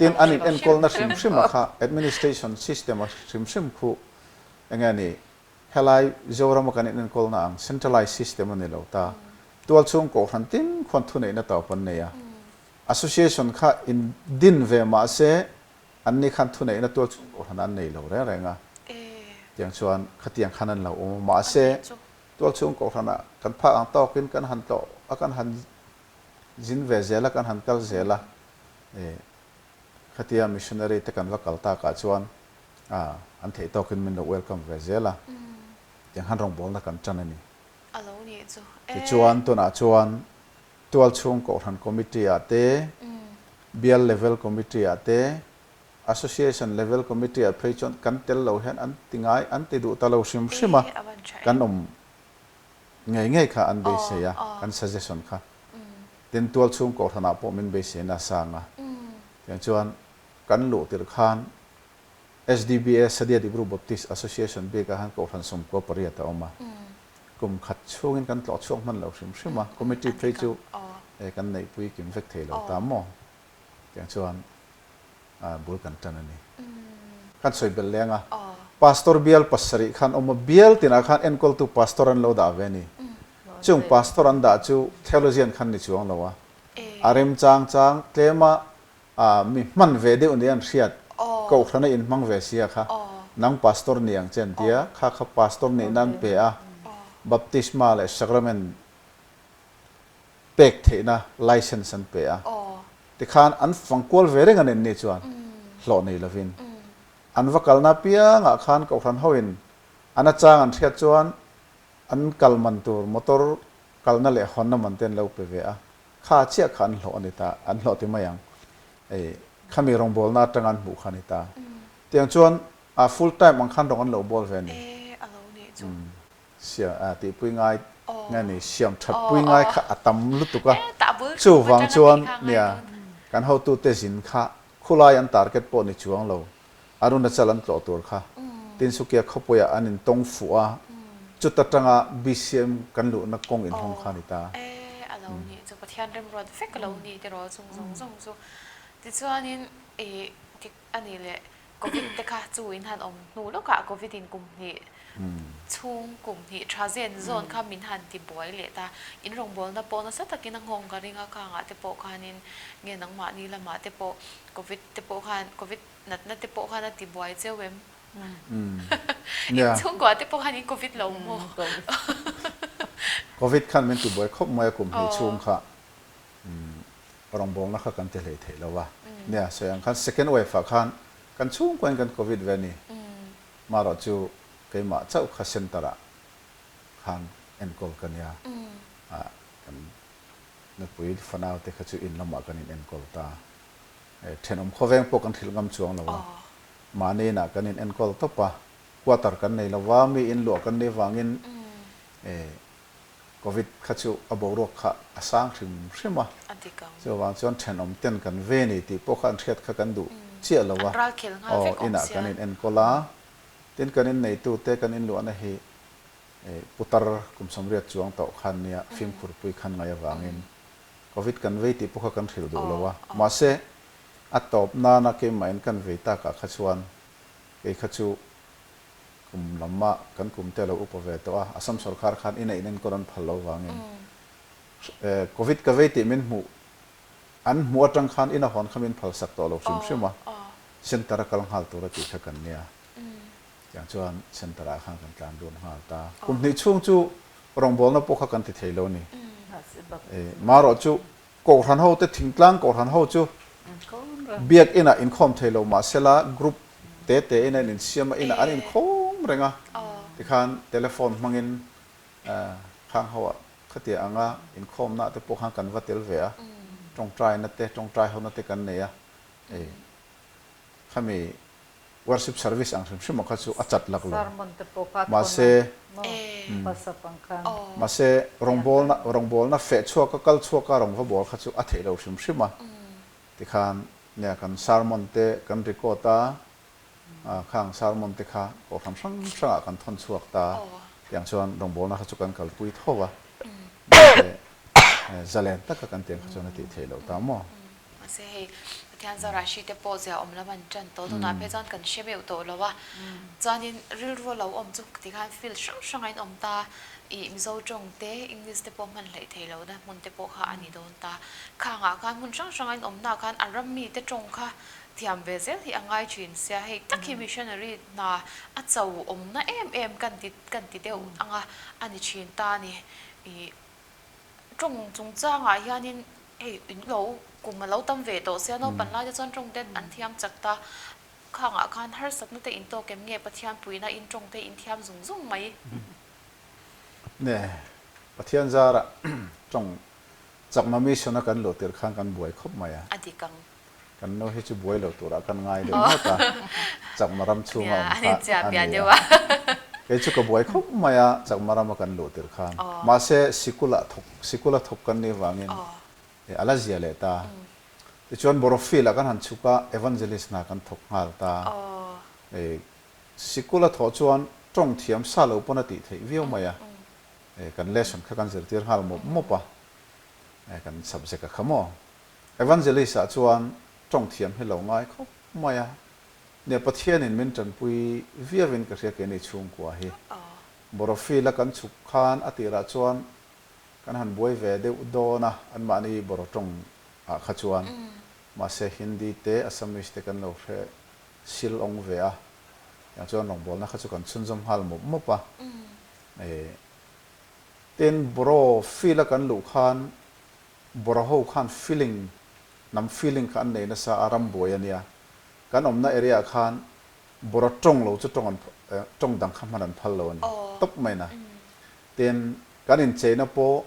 Tin, an in enkawlna hrim hrim a kha administration system a hrim hrim khu eng nge ni, helai Zoram a kan in enkawlna ang centralized system a ni lo ta. Tualchhung kohhran tin khuan thuneihna tawp an nei a. Association kha in din ve mah se Anni khan thuneihna tual chhung kohhran an nei lo reng reng a, tiang chuan khatiang khan an lo awm a, mahse tual chhung kohhranah kan phak ang tawkin kan han tlawh a, kan han zin ve zel a, kan han kal zel a, khatia missionary te kan va kal takah chuan an theih tawkin min lo welcome ve zel a, tiang khan rawngbawlna kan tan a ni. Tichuan tunah chuan Tualchhung Kohhran Committee ah te, Bial Level Committee ah te, Association Level Committee ah phei chuan kan tel lo hian an ti ngai, an ti duh ta lo hrim hrim a, kan awm ngei ngei kha an beisei a, kan suggestion kha. Tin, Tualchhung Kohhran ah pawh min beisei nasa ang a. Tiang chuan kan luh tirh khan SDBA, Sadia Dibru Baptist Association bik ah khan Kohhran 98 a awm a. Kum khat chhungin kan tlawh chhuak hman lo hrim hrim a, committee phei chu. Kan neihpui kim vek thei lo ta maw? Tiang chuan bul kan tan a ni. Kan sawi belh leng a, Pastor bial pasarih khan awm a, bial tinah khan enkawltu pastor an lo dah ve a ni. Chung pastor an dah chu theologian khan ni chuang lo a, a remchang chang tlema mi hman ve deuh nia an hriat, kohhrana inhmang ve sia kha, nang pastor ni ang che an tia, kha kha pastor nihna an pe a, baptisma leh sacrament pek theihna license an pe a, tikhan an fang kual ve reng a nen ni chuan hlawh nei lovin an va kalna apiangah khan kohhran hoin an achang an hriat chuan an kal man tur motor kalna leh hawnna man te an lo pe ve a, kha chiah kha an hlawh a ni ta, an hlawh ti mai ang, ei khami rawngbawlna atanga an hmuh kha a ni ta. Tiang chuan a full time ang khan rawng an lo bawl ve a ni. Siam a tihpui ngai nge ni siam that pui ngai kha a tam lutuk a, chuvang chuan nia kan hotute zin kha khulai an target pawh ni chuang lo, Arunachal an tlawh tur kha Tinsukia khawpuiah an intawng fuh a, chuta tanga BCM kan luhna kawng inhawng kha a ni ta. E a lo nih chu Pathian remruat vek a lo ni tiraw chung zawng zawng chu. Tichuanin ih dik a nih leh Covid te kha chu in han awm hnu lawkah Covid in kum hnih chhung kum hnih tha zen zawn kha min han ti buai leh ta. In rawngbawlna pawh nasa takin a nghawng ka ring a, khangah te pawh khanin nge nangmahni lamah te pawh Covid te pawh khan Covid natna te pawh khan a ti buai cheu em? In chhungkua te pawh khan in Covid lo maw? Covid khan min ti buai khawp mai a kum hnih chhung kha. Rawngbawlna kha kan ti hlei thei lo a. Nia, sawi ang khan second wave ah khan kan chhungkuain kan covid ve a ni. Marawh chu keimah chauh kha center ah khan enkawl ka nia. Kan nupui fanau te kha chu in lamah kan in enkawl ta. Thenawm khawveng pawh kan hrilh ngam chuang lo a. Mahni inah kan in enkawl tawp a. Quarter kan nei lo va, mi in luah kan nih vangin Covid kha chu a boruak kha a sang hrim hrim a, chuvang chuan thenawm ten kan ve ni tih pawh kha an hriat kha kan duh chiah lo a, aw inah kan in enkawl a, tin kan inneitu te kan inluahna hi putar kum sawmriat chuang tawh khan nia fimkhurpui khan ngaih avangin Covid kan vei tih pawh kha kan hrilh duh lo a, mahse a tawp nana keimahin kan vei takah kha chuan kei kha chu Kum lamah kan kum te a lo upa ve tawh a, Assam sorkar khan ina in enkawl an phal lo vangin Covid ka vei tih min hmuh an hmuh atang khan ina hawn kha min phal sak tawh lo hrim hrim a, center a kal nghal tur a tih kha kan nia. Tiang chuan center ah khan kan tlan dun nghal ta. Kum hnih chhung chu rawngbawlna pawh kha kan ti thei lo a ni. Marawh chu Kohhran ho te thingtlang kohhran ho chu biakinn ah inkhawm thei lo mahsela group te te in a in insiam a inah an inkhawm reng a tikhan telephone hmangin khang ho ah khatia anga inkhawmna te pawh khan kan va tel ve a tawngtaina te tawngtai hona te kan nei a hei khami Worship service ang hrim hrim ah kha chu a chat lak lo. Mahse, mahse rawngbawlna rawngbawlna feh chhuak a kal chhuak a rawng va bawl kha chu a theih lo hrim hrim a. Tikhan nia kan sermon te kan record a, khang sermon te kha kohhran hrang hrang ah kan thawn chhuak ta. Tiang chuan rawngbawlna kha chu kan kalpui tho a. Mahse, zalen taka kan tiang kha chuan a tih theih loh ta maw? Mahse hei Pathian zarah hri te pawh zia awm lam an tan tawh tunah phei chuan kan hre meuh tawh lo a, chuanin rilru a lo awm chu ti khan field hrang hrang a inawm ta, ih Mizo tawng te English te pawh hman hleih theih lohna hmun te pawh kha a ni dawn ta. Khangah khan hmun hrang hrang a inawm hna khan a ram mi te tawng kha thiam ve zel hi a ngai thin sia, hei tak hi missionary hna a cho awmna em em kan ti kan ti deuh anga a ni thin ta a ni. Ih tawng chungchangah hianin Hei in lo kum a lo tam ve tawh sia naupan lai te chuan tawng te an thiam chak ta. Khangah khan harsatna te in tawk em nge Pathian puihna in tawng te in thiam zung zung mai. Ne Pathian zara tawng chakma mission a kan luh tir khan kan buai khawp mai a. A dik ang. Kan nu hi chu buai lo turah kan ngai deuh ngawt a, Chakma ram chhunga awm kha a ni a. Kei chu ka buai khawp mai a, Chakma rama kan luh tir khan. Mahse, sikula thawk, sikula thawk kan nih vangin a la zia leh ta. Tichuan, Borofield ah kan han chhuk a, Evangelist hna kan thawk nghal ta. Sikula thawh chuan tawng thiam sa lo pawn a tih theih viau mai a, kan lesson kha kan zirtir nghal mawp mawp a. Kan subject a kha maw? Evangelist ah chuan tawng thiam hi lo ngai khawp mai a. Nia Pathianin min tanpui viauin ka hria keini chhungkua hi. Borofield a kan chhuk khan a tirah chuan kan han buai ve deuh dawn a, anmahni boro tawng ah kha chuan. Mahse Hindi te Assamese te kan lo hre sil awng ve a, tiang chuan rawngbawlna kha chu kan chhunzawm nghal mawp mawp a. Tin, Boro field a kan luh khan Boro ho khan feeling, hnam feeling kha an nei nasa a, ram buai a nia. Kan awmna area ah khan Boro tawng lo chu tawng an tawng dang kha hman an phal lo a ni tawp mai na. Tin, kan incheina pawh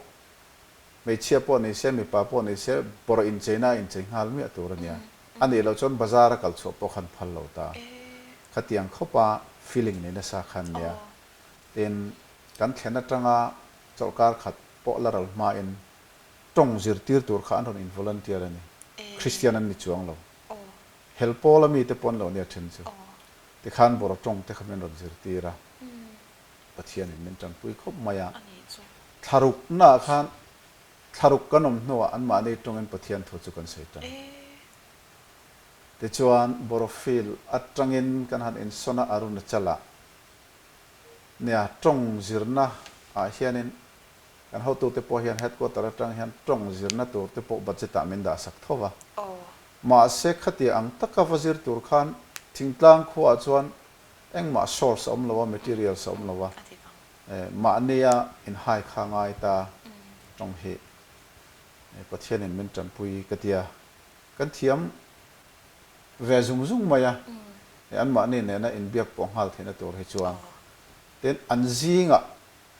hmeichhia pawh ni se, mipa pawh ni se Boro incheina a inchei nghal miah tur a nia. A nih loh chuan bazar a kal chhuah pawh khan phal lo ta. Khatiang khawpa feeling nei nasa kha an nia. Tin, kan thlen atanga chawlhkar khat pawh la ral hmain tawng zirtir tur kha an rawn in volunteer a ni. Kristian an ni chuang lo. Hel pawl a mite pawh an lo nia then chu. Tikhan bawraw tawng te kha min rawn zirtir a. Pathianin min tanpui khawp mai a. Thlaruknaah khan thlaruk kan awm hnuah anmahni tawngin Pathian thu chu kan sawi tan. Tichuan, Borofield atangin kan han insawn a Arunachal-ah. Nia, tawng zirna ah hianin kan hotute pawh hian headquarter atang hian tawng zirna tur te pawh budget ah min dah sak tho va. Mahse khatia ang taka va zir tur khan thingtlang khuaah chuan engmah source a awm lo a, materials a awm lo a, mahnia inhai kha ngai ta tawng hi Pathianin min tanpui ka tia kan thiam ve zung zung mai a, anmahni nena inbiak pawh nghal theihna tur hi chuan tin an zingah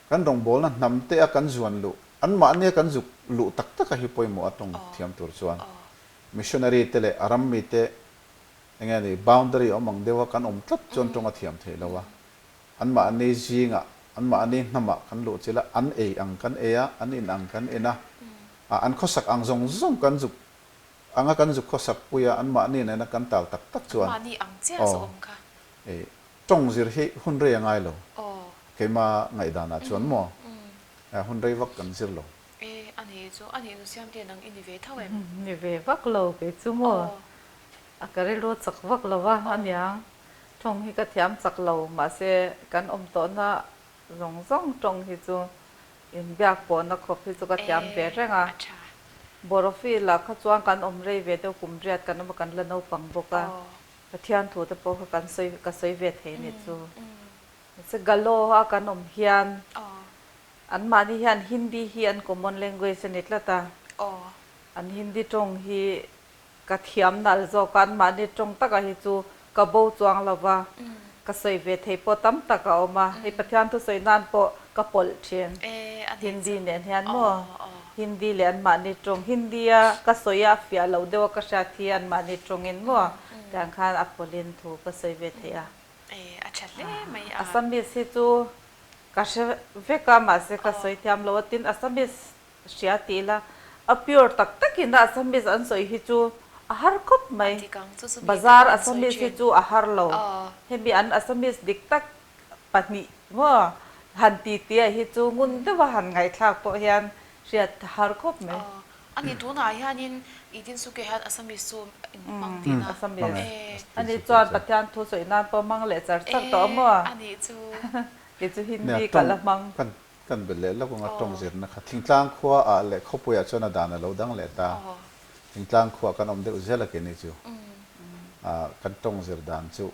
kan rawngbawlna hnam te a kan zuan luh, anmahnia kan zuk luh tak tak a hi pawimawh a tawng thiam tur chuan missionary te leh a ram mite eng nge ni boundary awm ang deuha kan awm tlat chuan tawng a thiam theih lo a, anmahni zingah anmahni hnamah kan luh chilh a, an ei ang kan ei a, an in ang kan in a, an khawsak ang zawng zawng kan zuk Anga kan zuk khawsak pui a, anmahni nena kan tal tak tak chuan, Anmahni ang chiah aw, zawh awm kha. Ei, tawng zir hi hun rei a ngai lo. Aw. Keima ngaihdanah chuan maw, hun rei vak kan zir lo. E, a ni chu, a nih nu Siamte nang i ni ve tho em? Ni ve vak lo kei chu maw, a ka rilru chak vak lo a, aniang tawng hi ka thiam chak lo, mahse kan awm tawhna zawng zawng tawng hi chu Inbiak pawhna khawp hi chu ka thiam ve reng a. Borofield ah kha chuan kan awm rei ve deuh kum riat kan awm a, kan la naupang bawk a. Pathian thu te pawh kha kan sawi ka sawi ve thei ni chu. Mahse Galo a kan awm hian anmahni hian Hindi hi an common language a ni tlat a. An Hindi tawng hi Ka thiam nalh zawk a, anmahni tawng taka hi chu ka bo chuang lo va, ka sawi ve thei pawh tam tak a awm a, hei Pathian thusawi nan pawh ka pawlh thin Hindi nen hian maw, Hindi leh anmahni tawng, Hindi a ka sawi a a fiah loh deuh a ka hriat hi anmahni tawngin maw tiang khan a pawlhin thu ka sawi ve thei a. Assamese hi chu ka hre vek a mahse ka sawi thiam lo a, tin Assamese Hria ti ila, a pure tak takin a Assamese an sawi hi chu a har khawp mai. Bazar Assamese hi chu a har lo. Hemi an Assamese dik tak pahnih maw han ti tia hi chu ngun deuha han ngaihthlak pawh hian hriat a har khawp mai. A ni tunah hianin i Tinsuke hian Assamese chu in hmang tihna. Assamese. A ni chuan Pathian thu sawi nan pawh hmang leh char char tawh maw? A nih chu. Kei chu Hindi ka la hmang. Kan belh leh lawk anga tawng zirna kha thingtlang khua ah leh khawpui ah chuan a dan a lo dang leh ta. Thingtlang khua kan awm deuh zel a keini chu. Kan tawng zir dan chu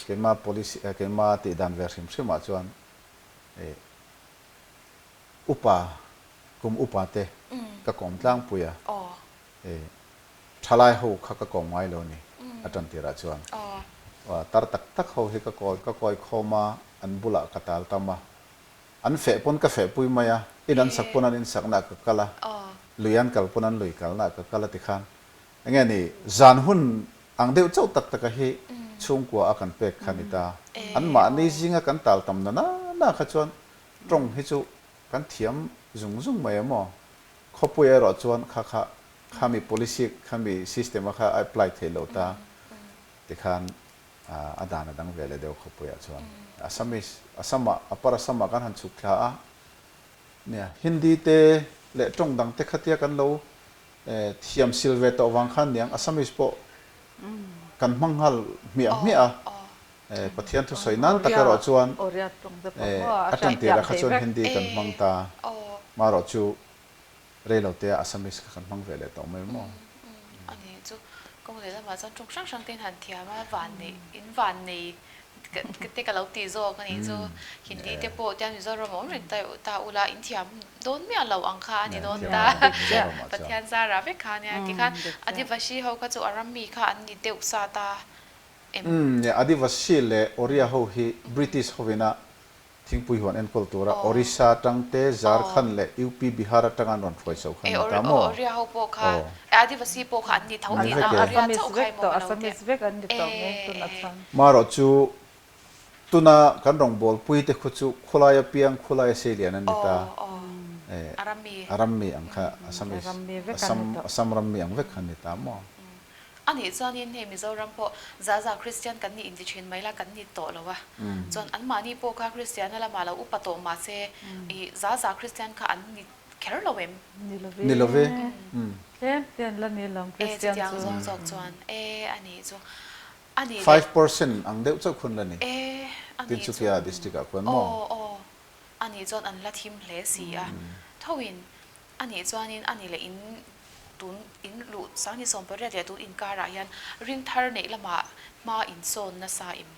keima policy keima tih dan ve hrim hrim ah chuan upa kum upa te ka kawm tlangpui a. Thalai ho kha ka kawm ngai lo a ni a tan tirah chuan. Tar tak tak ho hi ka kawi ka kawi khawm a, an bulah ka tal tam a. An feh pawn ka feh pui mai a, in an sak pawn an in saknaah ka kal a, lui an kal pawn an lui kalnaah ka kal a tikhan enge ni zan hun ang deuh chauh tak taka hi chhungkua a kan pek kha ni ta. An mahni zinga kan tal tam na na na kha chuan tawng hi chu kan thiam zung zung mai em aw. Khawpui erawh chuan kha kha Khami policy, khami system a kha a apply theih lo ta tikhan a dan a dang ve leh deuh khawpuiah chuan. Assamese, Assam ah, Upper Assam ah kan han chhuk thla a, nia Hindi te. leh tawng dang te khatia kan lo thiam sil ve tawh vang khan niang Assamese pawh kan hmang nghal hmiah hmiah a, Pathian thusawi nan tak erawh chuan a tan tirah kha chuan Hindi kan hmang ta, marawh chu rei lo te ah Assamese kha kan hmang ve leh tawh mai maw? A nih chu, kawng leh lamah chuan tawng hrang hrang te in han thiam a, vannei in vannei te ka lo ti zawk a nih chu, Hindi te pawh tiang Mizoram a awm reng ta ta ula in thiam dawn miah lo ang kha a ni dawn ta, Pathian zarah vek kha a nia tikhan Adivasi ho kha chu a ram mi kha an ni deuh sa ta em? Umm, Adivasi leh Oriya ho hi British hovina Thingpui huan enkawl tura Orissa atang te, Jharkhand leh UP Bihar atanga an rawn hruai chho kha an ni ta maw? Aw. Ni vek e. Marawh chu tuna kan rawngbawlpui te khu chu khawlai apiang khawlai a seilian an ni ta. A rammi ang kha Assamese, Assam, Assam rammi ang vek kha an ni ta maw? A nih chuanin hei Mizoram pawh Zaza Kristian kan nih inti thin mai la kan ni tawh lo a, chuan anmahni pawh kha Kristiana lamah lo upa tawh mahse i Zaza Kristian kha an ni kher lo em? Ni lo Ni lo ve. Tlem te an la ni lo E Kristian chutiang chu. zawng zawk chuan e a nih chu a nih leh. 5% ang deuh chauh khun la ni. E a nih chu. Tinsukia district ah khuan maw? Aw aw a nih chuan an la thim hle si a thoin A nih chuanin a ni leh in tun in luh Sangni 18 leh tun inkarah hian ring thar neih lamah hma in sawn nasa em?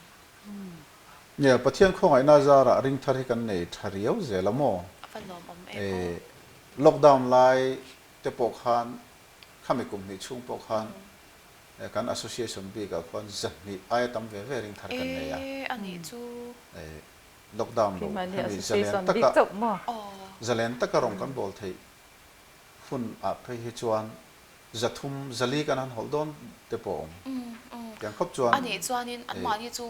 Nia, Pathian khawngaihna zarah ring thar hi kan nei tha riau zel a maw? A va lawmawm em aw. Lockdown lai te pawh khan khami kum hnih chhung pawh khan kan association bikah khuan zahnih aia tam ve ve ring thar kan nei a. E, a nih chu. Lockdown lo hemi zalen taka zalen taka rawn kan bawl theih hun ah phei hi chuan 300 400 kan han hawlh dawn te pawh a awm. Tiang khawp chuan A nih chuanin anmahni chu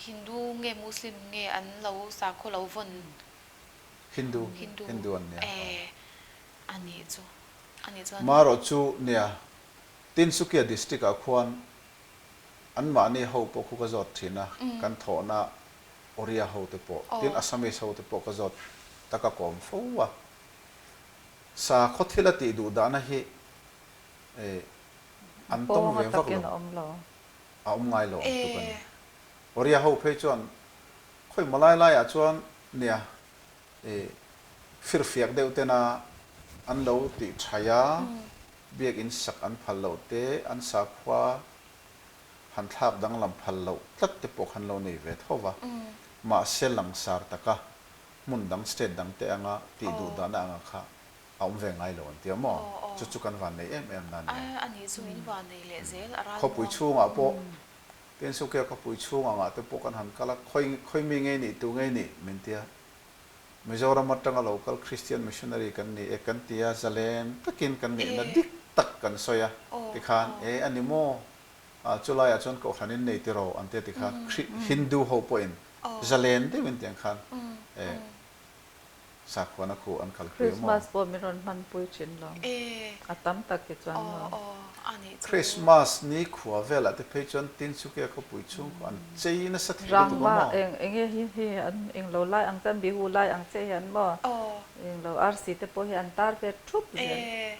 Hindu nge Muslim nge an lo sakhaw lo vawn? Hindu, Hindu an nia. E, a nih chu, a nih chuan. Marawh chu nia, Tinsukia district ah khuan Anmahni ho pawh khu ka zawt thin a, kan thawhna Oriya ho te pawh, tin Assamese ho te pawh ka zawt ta ka kawm fo a. Sakhaw thil a tih duh dahna hi an tawng ve vak lo, a awm ngai lo ang tluk a ni. Oriya ho phei chuan khawi maw lai laiah chuan nia firfiak deuh tena an lo tih thaih a, Biakinn sak an phal loh te, an sakhua han thlak danglam phal loh tlat te pawh khan lo nei ve tho va. Mahse langsar taka hmun dang state dang te anga tih duh dahna anga kha a awm ve ngai lo an ti a maw? Chu chu kan van nei em em na nia. Khawpui chhungah pawh Tinsukia khawpui chhung angah te pawh kan han kal a, khawi khawi mi ngei nih tu ngei nih min ti a. Mizoram atanga lo kal Christian missionary kan ni e kan ti a, zalen takin kan nihna dik tak kan sawi a, tikhan e a ni maw? Chulaiah chuan kohhran in nei tiraw an ti a tikhan Hindu ho pawhin zalen deuhin tiang khan e sakhuana khu an kalpui a maw? Christmas pawh min rawn hmanpui thin lo, a tam tak hi chuan maw? Christmas ni khua velah te phei chuan Tinsukia khawpui chhung khaw an chei nasa thei lutuk a maw? Rangva eng enge hi hi an englo lai ang che an bihu lai ang che hian maw englo arsi te pawh hi an tar ve thup zel.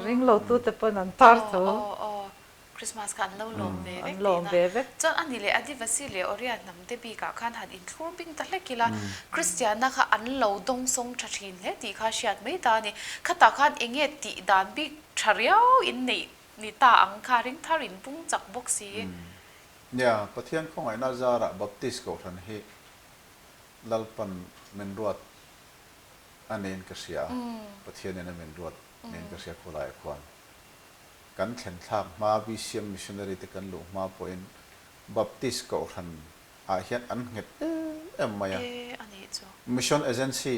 Ringlo tu te pawn an tar tho. Christmas kha an lo lawm ve vek tihna. Chuan a ni leh Adivasi leh Oriya hnam te bikah khan han inthlur bing ta hlek ila, Kristianna kha an lo dawngsawng tha thin hle tih kha hriat mai ta a ni. Khatah khan eng nge tih dan bik tha riau in neih ni ta ang kha ring thar in pung chak bawk si. Nia, Pathian khawngaihna zarah Baptist Kohhran hi Lalpan min ruat a niin ka hria a, Pathianin a min ruat niin ka hria khawlaiah khuan. Kan thlen thlak hma BCM Missionary te kan luh hma pawhin Baptist Kohhran ah hian an nghet em em mai a. Mission Agency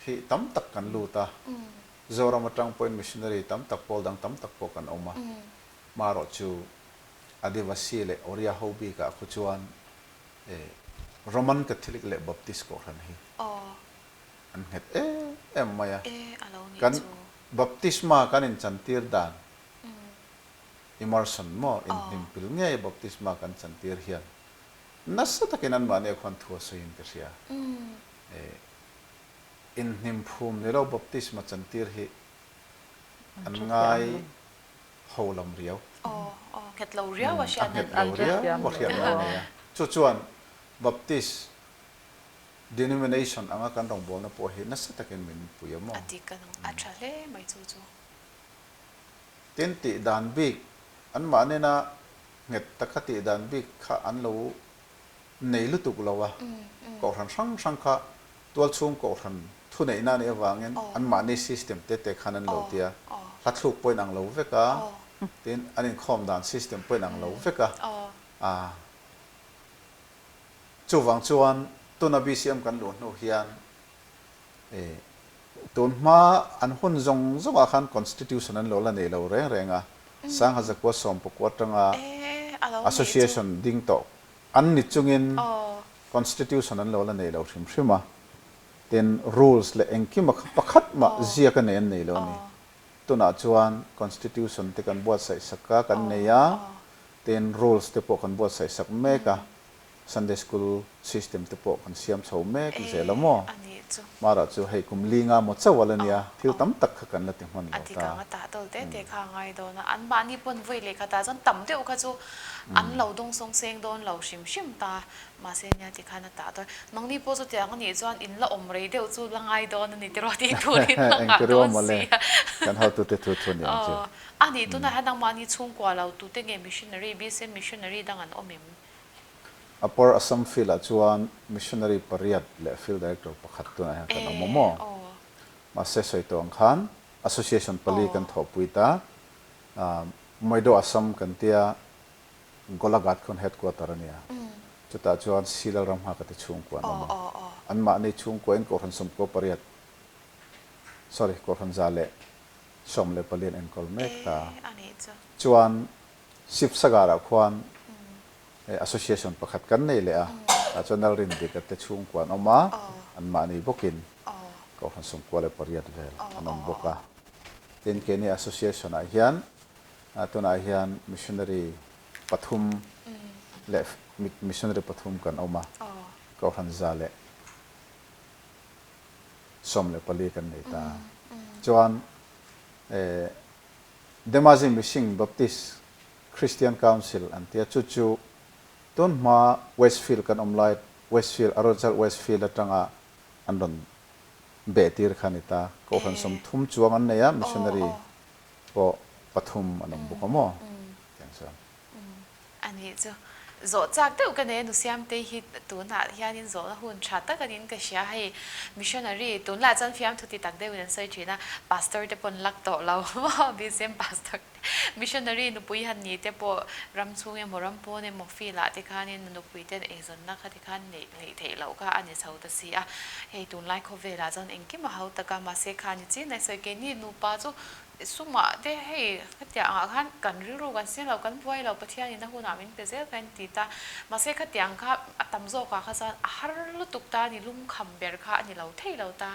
hi tam tak kan lut a, Zoram atang pawhin Missionary tam tak pawl dang tam tak pawh kan awm a. Marawh chu Adivasi leh Oriya ho bikah khu chuan Roman Catholic leh Baptist Kohhran hi an nghet em em mai a. Kan Baptisma kan inchantir dan, immersion maw, inhnimpil ngei baptisma kan chantir hian nasa takin anmahni a khuan thu a sawiin ka hria. Inhnimphum ni lo baptisma chantir hi an ngai ho lam riau. Aw, aw, nghet lo riau a hriatna an nei. A nghet lo riau a hriatna an nei a. Chu chuan Baptist denomination anga kan rawngbawlna pawh hi nasa takin min pui a maw? A dik a nung, a tha hle mai chu chu. Tin, tih dan bik, anmahnena nghet taka tih dan bik kha an lo nei lutuk lo a, kohhran hrang hrang kha tualchhung kohhran thuneihna a nih avangin anmahni system te te khan an lo ti a, hla thluk pawhin ang lo vek a, tin an inkhawm dan system pawhin ang lo vek a, chuvang chuan tuna BCM kan luh hnu hian tun hma an hun zawng zawngah khan constitution an lo la nei lo reng reng a, Sangha Zakua Sawmpakua atanga association ding tawh An ni chungin Constitution an lo la nei lo hrim hrim a, tin rules leh engkima kha pakhat mah ziak a nei an nei lo a ni. Tunah chuan Constitution te kan buatsaih sak a, kan nei a, tin rules te pawh kan buatsaih sak mek a, Sunday School system te pawh kan siam chho mek zel a maw? Mara chu hei kum li nga maw chauh a la nia, thil tam tak kha kan la ti hman lo ta. A dik ang a tah tawl te te kha a ngai dawn a, anmahni pawn vawi leh khatah chuan tam deuh kha chu An lo dawng sawng seng dawn lo hrim hrim ta, mahse nia ti khan a tah dawn. Nangni pawh chutiang a nih chuan in la awm rei deuh chu la ngai dawn a ni tiraw tih tur in la nghah dawn si a. Kan hotute thu thu ni ang chu. A nih tunah hian nangmahni chhungkua lo tute nge missionary, BCM missionary dang an awm em? Upper Assam Field ah chuan missionary pariat leh field director pakhat tunah hian kan awm a maw? Mahse sawi tawh ang khan association pali kan thawhpui ta. Moido Assam kan tia Golaghat khawn headquarter a nia. Chutah chuan Silal ram nghak ate chhungkua an awm a. Anmahni chhungkua in Kohhran 18, sorry, Kohhran 114 an enkawl mek ta. Chuan Sivsagar ah khuan association pakhat kan nei leh a, tah chuan Lalrin Dik ate chhungkua an awm a, anmahni bawkin Kohhran 98 vel an awm bawk a. Tin, keini association ah hian tunah hian missionary pathum leh missionary pathum kan awm a, Kohhran 114 kan nei ta. Chuan Dhemaji Mishing Baptist Christian Council an tia, chu chu tun hma Westfield kan awm lai, Westfield, Arunachal Westfield atanga an rawn Behtir kha a ni ta. Kohhran 30 chuang an nei a, missionary pawh pathum an awm bawk a maw? Tiang chuan. A nih chu. Zawh chak deuh ka nei a, Nusiamtei hi tunah hianin zawhna hun tha tak a niin ka hria. Hei missionary tunlaiah chuan fiamthu ti tak deuhin an sawi thin a, pastor te pawn lak tawh lo maw, BCM pastor te. Missionary nupui han ni te pawh ram chhung emaw ram pawn emaw field ah te khanin nupui ten eizawnna kha ti khan neih hleih theih loh kha a ni chho ta si a. Hei tunlai khawvelah chuan engkim a hau tak a, mahse kha ni chin a sawi keini nupa chu sumah te hei khatiang ah khan kan rilru kan siam lo kan buai lo Pathianin a hunah min pe zel kha in ti ta. Mahse khatiang kha a tam zawkah kha chuan a har lutuk ta a ni lungkham ber kha a ni lo thei lo ta.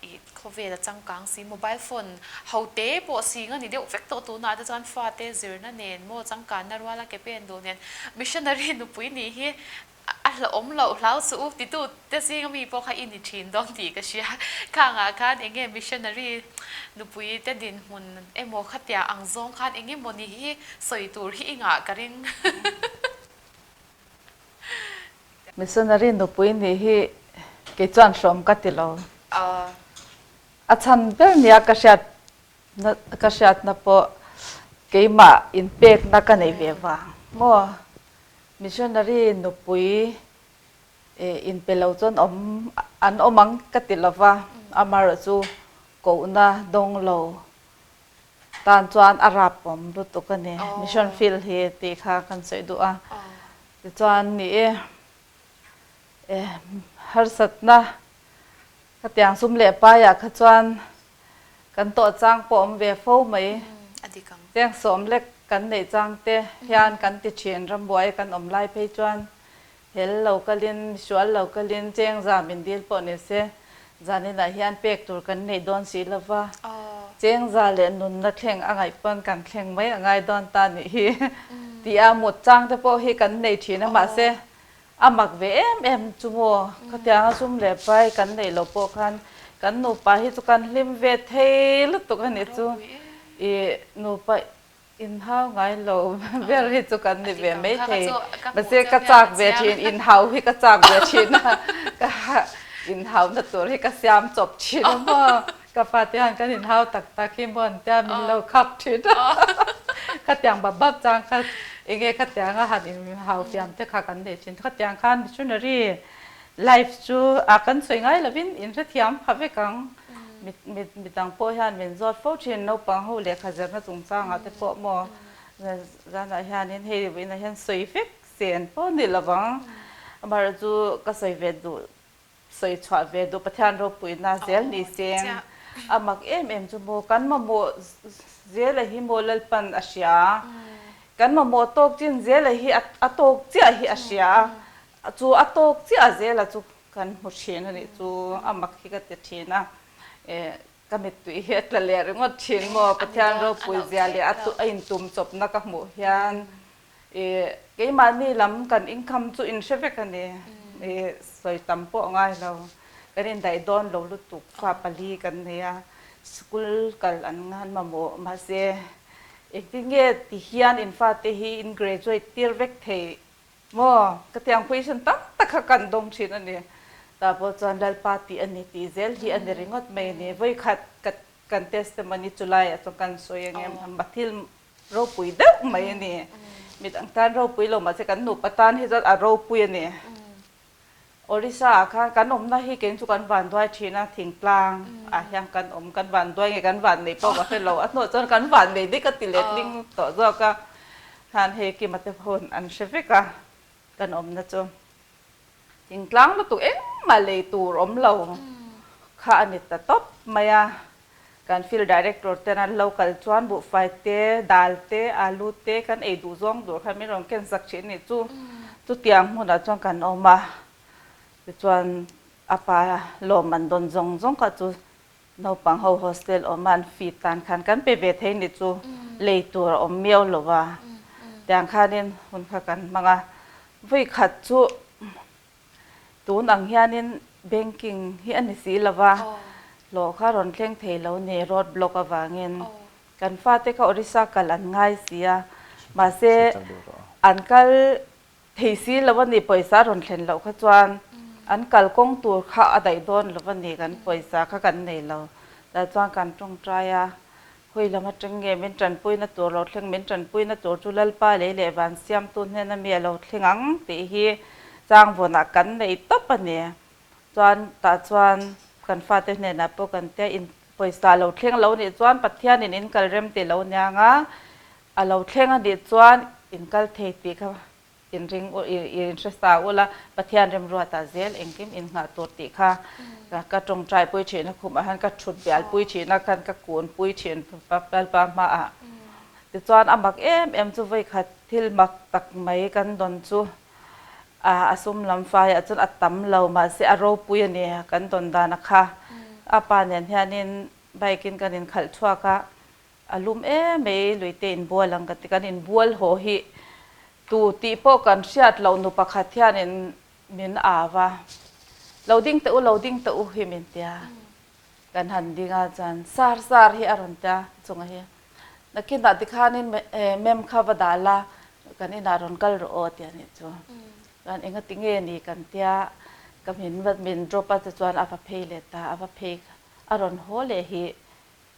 Ih khawvel a changkang si, mobile phone ho te pawh sing a ni deuh vek tawh tunah te chuan fate zirna nen maw changkanna ruala ke pen duh nen missionary nupui nih hi a hlauhawm loh hlau suh u titu te zinga mi pawh kha i ni thin dawn tih ka hria. Khangah khan eng nge missionary nupui te dinhmun emaw khatia ang zawng khan eng emaw ni hi sawi tur hi i ngah ka ring. Missionary nupui nih hi kei chuan hrawm ka ti lo. A chhan ber nia ka hriat ka hriatna pawh keimah inpekna ka nei ve vang maw. Missionary nupui inpe lo chuan awm an awm ang ka ti lo va, amaherawh chu kohna dawng lo tan chuan a rap awm lutuk a ni. Mission field hi tih kha kan sawi duh a. Tichuan ni e, harsatna khatiang sum leh paiah kha chuan kan tawh chang pawh awm ve fo mai. Cheng sawm lek kan neih chang te hian kan ti thin rambuai kan awm lai phei chuan hel lo kalin, misual lo kalin cheng za min dil pawh ni se zaninah hian pek tur kan neih dawn si lo va, cheng za leh nunna thleng a ngaih pawn kan thleng mai a ngai dawn ta nih hi tih a mut chang te pawh hi kan nei thin a mahse a mak ve em em chu maw khatianga sum leh pai kan neih loh pawh khan. Kan nupa hi chu kan hlim ve thei lutuk a nih chu. I nupa inhau ngai lo ber hi chu kan ni ve mai thei. Mahse ka chak ve thin, inhau hi ka chak ve thin a, ka inhauna tur hi ka siam chawp thin a maw. Ka fate hian kan inhau tak tak hi maw an tia min lo khak thin a. Khatiang bap bap chang kha enge khatianga han inhau fiam te kha kan nei thin. Khatiang khan missionary life chu a kan sawi ngai lovin inhrethiam pha vek ang. Mi dang pawh hian min zawt fo thin naupang ho lehkha zirna chungchangah te pawh maw zanah hianin hei inah hian sawi vek sen pawh ni lovang. Amaherawhchu ka sawi ve duh Sawi chhuah ve duh Pathian ropuina zel ni seng a mak em em chu maw kan mamawh zela hi maw Lalpan a hria kan mamawh tawk chin zela hi a tawk chiah hi a hria a chu a tawk chiah zela chu kan hmu thin a nih chu a mak hi ka ti thin a ka mittui hi a tla leh ringawt thin maw Pathian ropui zia leh a intum chawpna ka hmuh hian I keimahni lam kan income chu in hre vek a ni. I sawi tam pawh a ngai lo. Kan indaih dawn lo lutuk fa pali kan nei a, school kal an ngan mamawh. Mahse, engtin nge ti hian in fate hi in graduate tir vek thei maw? Ka tiang question tam tak kha kan dawng thin a ni. Tah pawh chuan Lalpa tih a ni tih zel hi a ni ringawt mai a ni. Vawikhat kan testimony chulaiah chuan kan sawi ang em? Thil Ropui deuh mai a ni. Midang tan ropui lo mahse kan nupa tan hi chuan a ropui a ni. Orissa ah khan kan awmna hi keng chu kan vanduai thin a, thingtlang ah hian kan awm, kan vanduai nge kan vannei pawh ka hre lo, a hnuah chuan kan vannei dik a ti letling tawh zawk a, khan hei Kima te hun an hre vek a kan awmna chu. Thingtlang lutuk engmah lei tur awm lo kha a ni ta tawp mai a. Kan field director ten an lo kal chuan buhfai te, dal te, alu te kan ei duh zawng tur kha min rawn ken sak thin a nih chu. Chutiang hmunah chuan kan awm a, tichuan a pa lawm an dawn zawng zawng kha chu Naupang ho hostel awm a an fee tan khan kan pe ve thei ni chu lei tur a awm miau lo a, tiang khanin hun kha kan hmang a. Vawi khat chu tun ang hianin banking hi a ni si lo va, hlawh kha rawn thleng thei lo ni road block avangin kan fate kha Orissa kal an ngai si a, mahse an kal Thei si lo a ni, pawisa a rawn thlen loh kha chuan an kalkawng tur kha a daih dawn lo a ni, kan pawisa kha kan nei lo. Tah chuan kan tawngtai a, Khawi lam atang nge min tanpuina tur lo thleng, min tanpuina tur chu Lalpa lei leh van siamtu hnena mi a lo thleng ang tih hi changvawnah kan nei tawp a ni. Chuan tah chuan kan fate hnenah pawh kan tia in pawisa lo thleng lo nih chuan Pathianin in kal rem tih lo niang a, A lo thleng a nih chuan in kal thei tih kha in ring in hre sa ula, Pathian remruatah zel engkim in nghah tur tih kha ka tawngtai pui thin a, khumah hian ka thut bial pui thin a, khan ka kun pui thin Lalpa hmaah. Tichuan a mak em em chu vawikhat thil mak tak mai kan dawn chu a sum lam faiah chuan a tam lo mahse a ropui a ni kan dawn dan a kha. A pa nen hianin bike in kan inkhalh chhuak a, A lum em mai, luite inbual ang ka ti. Kan inbual haw hi tu tih pawh kan hriat loh nu pakhat hianin min au a, Lo ding teh u, lo ding teh u hi min ti a. Kan han ding a chuan sar sar hi a rawn ti a chunga hi. Nakinah tikhanin mem kha va dah la, kan inah rawn kal rawh aw ti a nih chu. Chuan engati nge ni kan tia, ka min min drop a tichuan a va phei leh ta, a va phei a rawn haw leh hi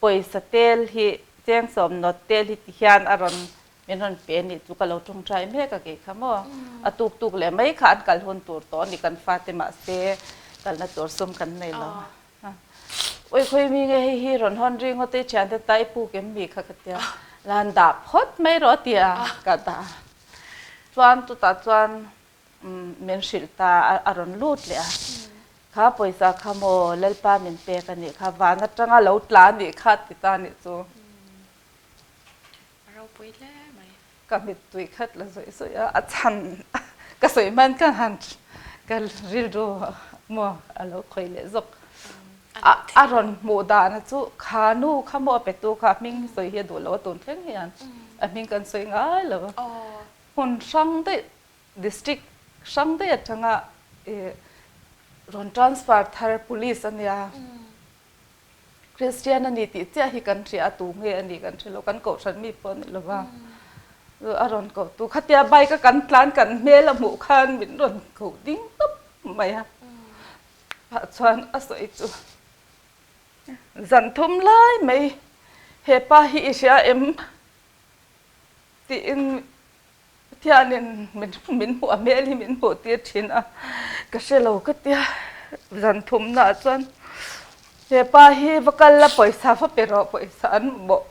Pawisa tel hi chengsawm nawt tel hi ti hian a rawn min rawn pe anih chu ka lo tawngtai mek a kei kha maw. A tuk tuk leh mai kha an kal hun tur tawh a ni kan fate mahse kalna tur sum kan nei lo. Ui khawi mi nge hei hi rawn hawn ri ngawt i thiante ta i puk em mi kha ka tia lan dah phawt mai rawh a ti a ka dah chuan chutah chuan Min hrilh ta a rawn lut leh a, kha pawisa kha maw Lalpa min pek a nih kha, van atanga lo tla a nih kha ti ta a nih chu. A ropui hle mai. Ka mittui khat la zawih zawih a, a chhan ka sawi hman ka han ka rilru maw a lo khawih leh zawk. A rawn hmuh dana chu kha nu kha maw a petu kha a hming sawi hi a duh lo a tun thleng hian a hming kan sawi ngai lo a. Hmun hrang daih District hrang daih atanga rawn transfer thar police a nia. Kristian a ni tih chiah hi kan hria a, tu nge a nih kan hre lo, kan kohhran mi pawh a ni lo va. A rawn koh tu khatia bike a kan tlan kan hmel a hmuh khan min rawn koh ding tawp mai a. Tah chuan a sawi chu zan thum lai mai he pa hi i hria em tiin Pathianin min min hmuh a hmel hi min hmuh tir thin a, ka hre lo ka tia zan thumnaah chuan he pa hi va kal la pawisa va pe rawh pawisa an mamawh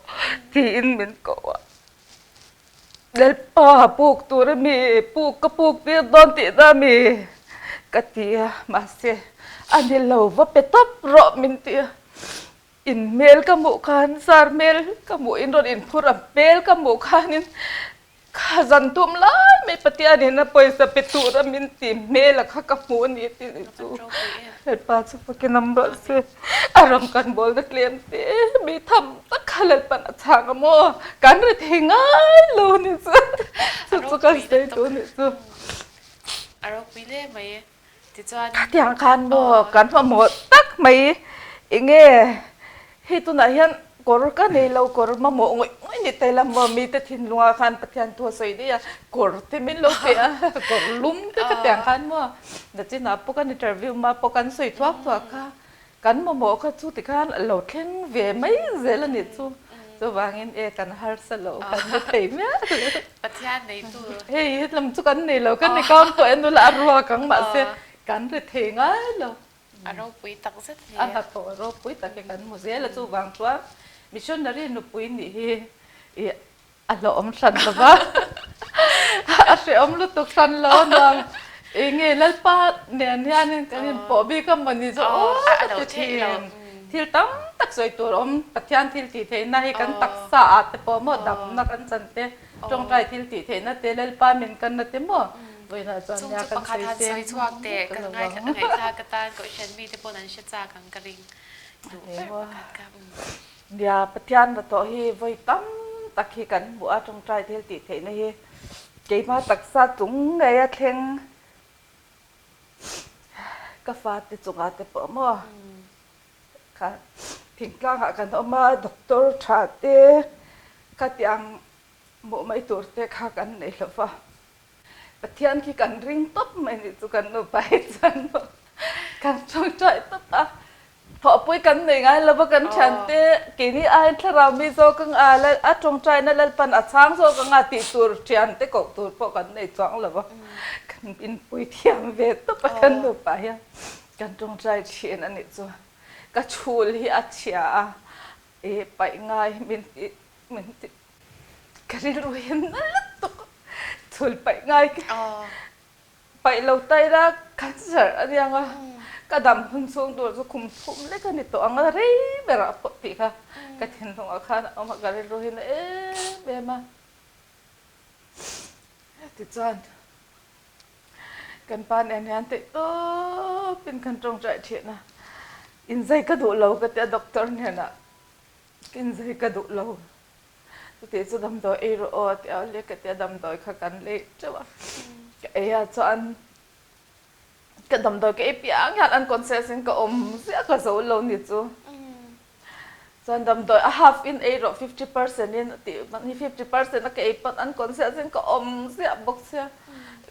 tiin min koh a, Lalpa puk tur a mi puk ka puk tir dawn tih na mi ka ti a mahse a ni lo va pe tawp rawh min ti a. In hmel ka hmuh khan sar hmel ka hmuh in rawn inphur a hmel ka hmuh khanin kha zan tum lai mai Pathianin a pawisa pe tura min ti hmel a kha ka hmuh a ni tih ni chu Lalpa chu fakin awm rawh se a ram kan bawlna tlem te mi tham tak kha Lalpan a chhang a maw kan ri thei ngai lo a ni chu chu chu kan sawi tur a ni chu. A ropui hle mai e. Tichuan. Khatiang khan maw kan mamawh tak mai enge hei tunah hian kawr ka nei lo kawr mamawh ngawih ngawih ni ta ila maw mite thinlungah khan Pathian thu a sawi daih a kawr te min lo pe a kawr lum te khatiang khan maw nachinah pawh kan interview mah pawh kan sawi thuak thuak kha Kan mamawh kha chu tikhan a lo thleng ve mai zel a nih chu. Chuvangin e kan harsa lo kan ni thei miah lo. Pathian neitu. Hei he lam chu kan nei lo, kan ni kam tawh e nula a ruak ang mahse kan ri thei ngai lo. A ropui tak zet hle. A hnathawh a ropui tak hi kan hmu zel a chuvang chuan missionary nupui nih hi i A hlawhawm hran lo va, a hrehawm lutuk hran lo a nuam. Eng nge Lalpa nen hianin kan inpawh bik a mawni zawh aw ka ti thin. Thil tam tak sawi tur a awm, Pathian thil tih theihna hi kan taksa ah te pawh maw damna kan chan te, tawngtai thil tih theihna te, Lalpa min kanna te maw vawiinah chuan nia kan sawi seng ka lo vang. Nia, Pathian hnathawh hi vawi tam tak hi kan hmuh a, tawngtai thil tih theihna hi keimah taksa chung ngei a thleng ka fate chungah te pawh maw kha thingtlangah kan awm a, doctor tha te khatiang hmuh mai tur te kha kan nei lo va. Pathian khi kan ring tawp mai nih chu kan nupa hi chuan maw kan tawngtai tawp a, thawhpui kan nei ngai lo va kan thiante keini aiin thlarau mi zawk ang a a tawngtaina Lalpan a chhang zawk ang a tih tur thiante koh tur pawh kan nei chuang lo va, kan inpui thiam ve tawp a kan nupa hian kan tawngtai thin a nih chu ka chhul hi a chhia a e paih ngai min ti min ti Ka rilru hian na lutuk chhul paih ngai paih lo ta ila cancer a nia nga ka dam hun chhung tur chu kum thum lek a ni tawh ang a rei berah pawh tih kha ka thinlungah khan a awm a ka rilru hi na em em a tichuan kan pa nen hian theih tawpin kan tawngtai thin a inzai ka duh lo ka tia doctor hnenah inzai ka duh lo. Chutih chu damdawi ei rawh aw tia le ka tia damdawi kha kan lei teuh a, ka ei a chuan ka damdawi ka ei piang hian unconscious in ka awm ziah ka zo lo ni chu. Chuan damdawi a half in ei rawh 50% in a tih ni 50% a ka ei pawn unconscious in ka awm ziah bawk sia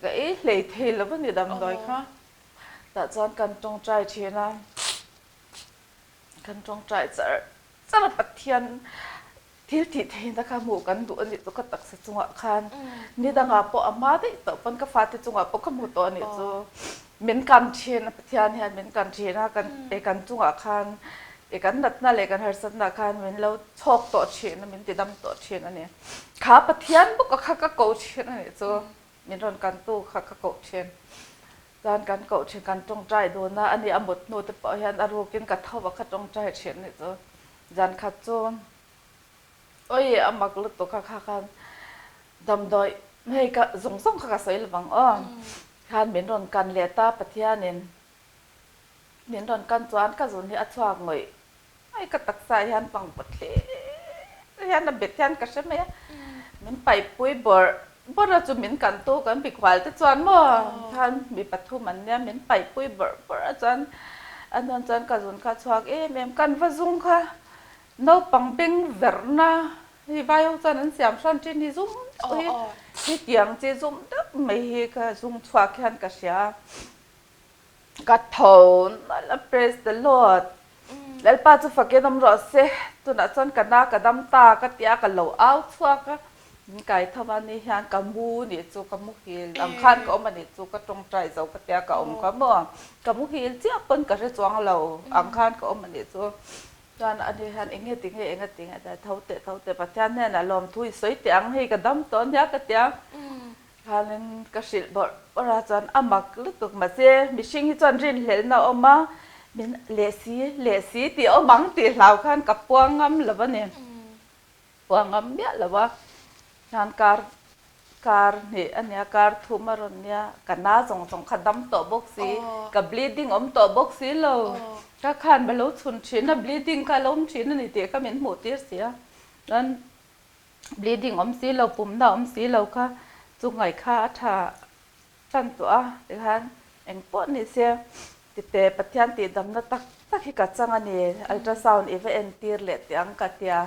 ka ei hlei thei lo a ni damdawi kha. Tah chuan kan tawngtai thin a, kan tawngtai char char a Pathian thil tih theihna kha hmuh kan duh a nih chu ka taksa chungah khan ni dangah pawh a hma daih tawh pawn ka fate chungah pawh ka hmu tawh a nih chu min kan thin a Pathian hian min kan thin a kan e kan chungah khan e kan natna leh kan harsatna khan min lo chhawk tawh thin a min ti dam tawh thin a ni kha Pathian bawk a kha ka ko thin a nih chu min rawn kantu kha ka koh thin. Chuan kan koh thin, kan tawngtai dun a, ani a mut hnu te pawh hian a rukin ka tho a kha tawngtai thin nih chu. Zan khat chu awi a mak lutuk a kha khan damdawi hei ka zawng zawng kha ka sawi lovang aw khan min rawn kan leh ta Pathianin min rawn kan chuan ka zun hi a chhuak ngawih Hei ka taksa hian pangpawt thlir hian a bet hian ka hre mai a, min paihpui bawrh bawrh a chu min kantu kan mikhual te chuan maw khan mi pathum an nia min paihpui bawrh bawrh a chuan a hnuan chuan ka zun kha a chhuak em em kan va zung kha. Naupang beng verhna hi vai ho chuan an siam hran thin hi zum deuh hi hetiang chi zum deuh mai hi ka zung chhuak hian ka hria a. Ka tho nalh a praise the Lord. Lalpa chu fakin awm rawh se, tunah chuan ka na ka dam ta ka ti a, ka lo au chhuak a, min kai tho a ni hian ka mu nih chu ka muhil ang khan ka awm a nih chu ka tawngtai zo ka tia ka awm kha maw, ka muhil chiah pawn ka hre chuang lo ang khan ka awm a nih chu. Chuan a ni hian eng nge ti nge eng a ti nge a ti a, tho teh tho teh Pathian hnenah lawmthu i sawi teh ang hei ka dam tawh ania ka ti a. Khanin ka hrilh bawrh bawrh a, chuan a mak lutuk mahse mihring hi chuan rinhlelhna a awm a, min leh si leh si tih a awm ang tih hlau khan ka puang ngam lo a ni, puang ngam miah lo a, khan kar kar hnih a nia kar thum a rawn nia, ka na zawng zawng kha dam tawh bawk si, ka bleeding awm tawh bawk si lo, ka khan ka lo chhun thin a, bleeding kha a lo awm thin a ni tih kha min hmuh tir si a, chuan. Bleeding awm si lo, pumna awm si lo kha chu ngaih kha a tha tan tawh a, tikhan eng pawh ni se tite Pathian tihdamna tak tak hi ka chang a ni, ultrasound i va entir leh teh ang ka tia,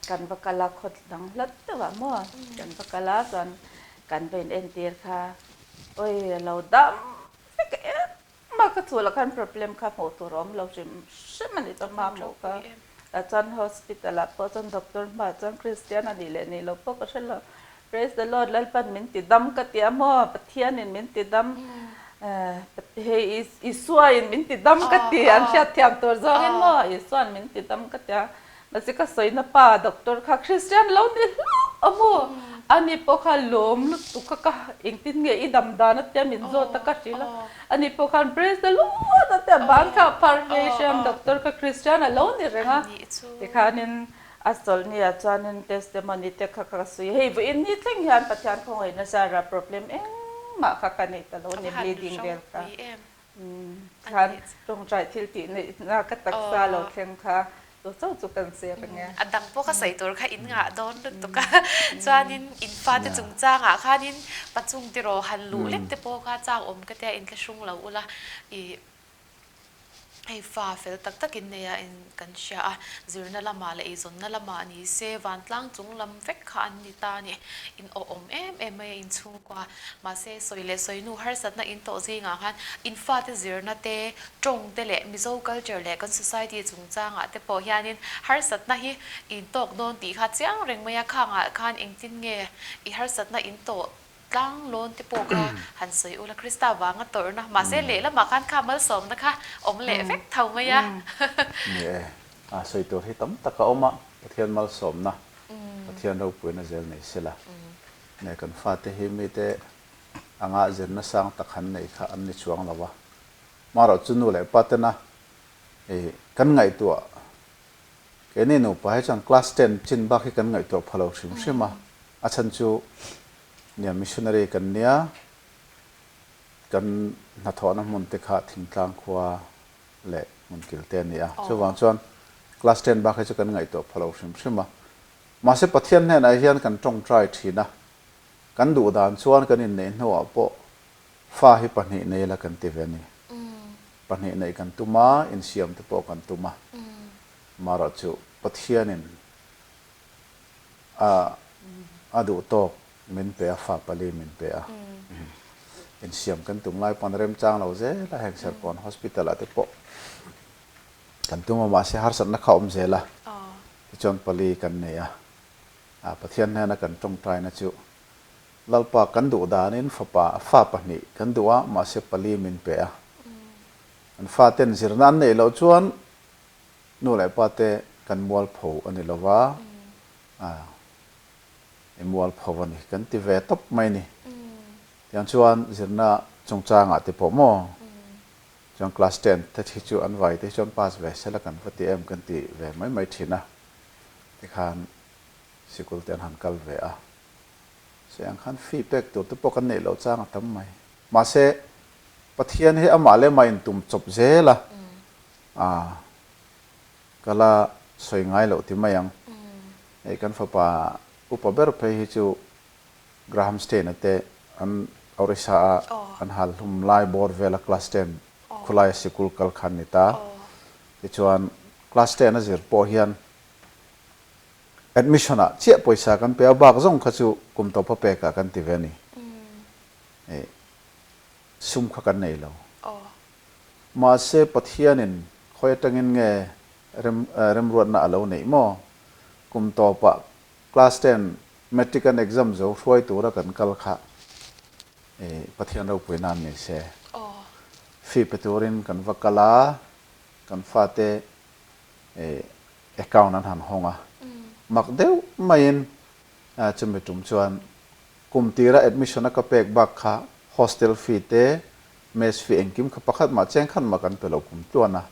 kan va kal a khaw dang hlat deuh ah maw kan va kal a chuan kan va in entir kha awi a lo dam vek em. Mah ka chhulah khan problem kha hmuh tur a awm lo hrim hrim a ni chuan mamawh kha tah chuan hospital ah pawh chuan doctor hmaah chuan Christian a nih leh nih loh pawh ka hre lo praise the Lord Lalpan min ti dam ka ti a maw Pathian in min ti dam hei Isua in min ti dam ka ti an hriat thiam tur zawngin maw Isuan min ti dam ka ti a. Mahse ka sawina pa doctor kha Christian lo ni hlauh a maw? Ani pawh kha lawm lutuk kha ka engtin nge i dam dan a tia min zawt a ka hrilh a, ani pawh khan praise the Lord a tia ban kha a phar ve hriam doctor kha Christian a lo ni reng a, tikhanin a chawlhni ah chuanin testimony te kha ka sawi a, hei vawiin ni thleng hian Pathian khawngaihna zara problem engmah kha ka nei ta lo a ni bleeding vel kha. Khan tawngtai thil tih neihna ka taksa lo thleng kha chu chauh chu kan ser ang e. A dang pawh ka sawi tur kha in ngah dawn lutuk a, chuanin in fate chungchangah khanin pachung tiraw han luh lek te pawh kha chak awm ka tia in thlahrung lo ula i hei fa fel tak tak in nei a in kan hria a, zirna lamah leh eizawnna lamah ni se vantlang chung lam vek kha an ni ta a ni, in awhawm em em mai a inchhungkua. Mahse, sawi leh sawi hnu harsatna in tawh zingah khan in fate zirna te, tawng te leh Mizo culture leh kan society chungchangah te pawh hianin harsatna hi in tawk dawn tih kha chiang reng mai a, khangah khan engtin nge i harsatna in tawh tlang lawn te pawh kha han sawi ula Krista vanga tawrhna, mahse lehlamah khan kha malsawmna kha awm leh vek tho mai a. Ni e, a sawi tur hi tam tak a awm a, Pathian malsawmna, Pathian ropuina zel nei sela. Nge kan fate hi mite anga zirna sang tak han nei kha an ni chuang lo a, marawh chu nu leh pa tena i kan ngaihtuah keini nupa hi chuan class ten chin bak hi kan ngaihtuah pha lo hrim hrim a, a chhan chu nia missionary kan nia kan hnathawhna hmun te kha thingtlang khua leh hmun kil te a ni a, chuvang chuan class ten bak hi chu kan ngaihtuah pha lo hrim hrim a. Mahse Pathian hnenah hian kan tawngtai thin a, kan duh dan chuan kan inneih hnuah pawh fa hi pahnih nei la kan ti ve a ni. Pahnih neih kan tum a, insiam te pawh kan tum a. Marawh chu Pathianin a a duh tawk min pe a, fa pali min pe a. Insiam kan tum lai pawn remchang lo zel a, heng Serkawn Hospital ah te pawh Kan tum a mahse harsatna kha awm zel a, tichuan pali kan nei a, Pathian hnena kan tawngtaina chu Lalpa kan duh danin fapa fa pahnih kan duh a mahse pali min pe a, kan faten zirna an neih loh chuan nu leh pate kan mualpho a ni lova, i mualpho a ni kan ti ve tawp mai ni. Tiang chuan zirna chungchangah te pawh maw? Chuan class ten te hi chu an vai te hi chuan pass ve sela kan va ti em kan ti ve mai mai thin a, tikhan sikul te an han kal ve a, sawi ang khan fee pek tur te pawh kan neih loh chang a tam mai. Mahse Pathian hi amah leh amah intum chawp zel a, ah ka la sawi ngai loh ti mai ang. Hei kan fapa upa ber phei hi chu Graham Stain-a te an Orissa a an hal hlum lai bawr vela class ten khulaia sikul kal khan ni ta. Tichuan class ten a zir pawh hian Admission ah chiah pawisa kan pe a, bak zawng kha chu kum tawpa pek ah kan ti ve a ni. Sum kha kan nei lo. Mahse Pathianin khawi atangin nge rem remruatna a lo neih maw? Kum tawpah class ten matric an exam zo hruai tura kan kal kha Pathian ropui nan ni se. Fee pe turin kan va kal a, kan fate account an han hawng a. Mak deuh maiin chumi tum chuan kum tira admission a ka pek bak kha hostel fee te, mess fee engkim kha pakhat mah cheng khan mah kan pe lo kum tluan a.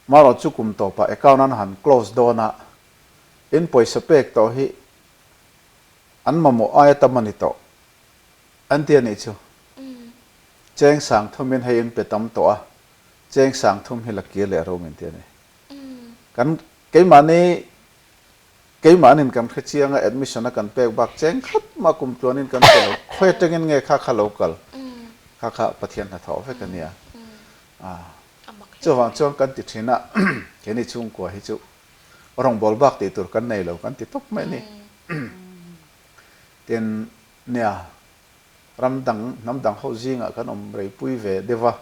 Marawh chu kum tawpah account an han close dawn a, in pawisa pek tawh hi an mamawh aia tam a ni tawh an ti a nih chu. Cheng sang thumin hei in pe tam tawh a, cheng sang thum hi la kir leh ro min ti a ni. Kan keimahni keimahnin kan hre chiang a, admission a kan pek bak cheng khat mah kum tluanin kan pe lo, khawi atangin nge kha kha lo kal, kha kha Pathian hnathawh vek a nia. Chuvang chuan kan ti thin a, keini chhungkua hi chu rawngbâwl bak tih tur kan nei lo kan ti tawp mai a ni. Tin, nia, ram dang, hnam dang ho zingah kan awm reipui ve deuh a,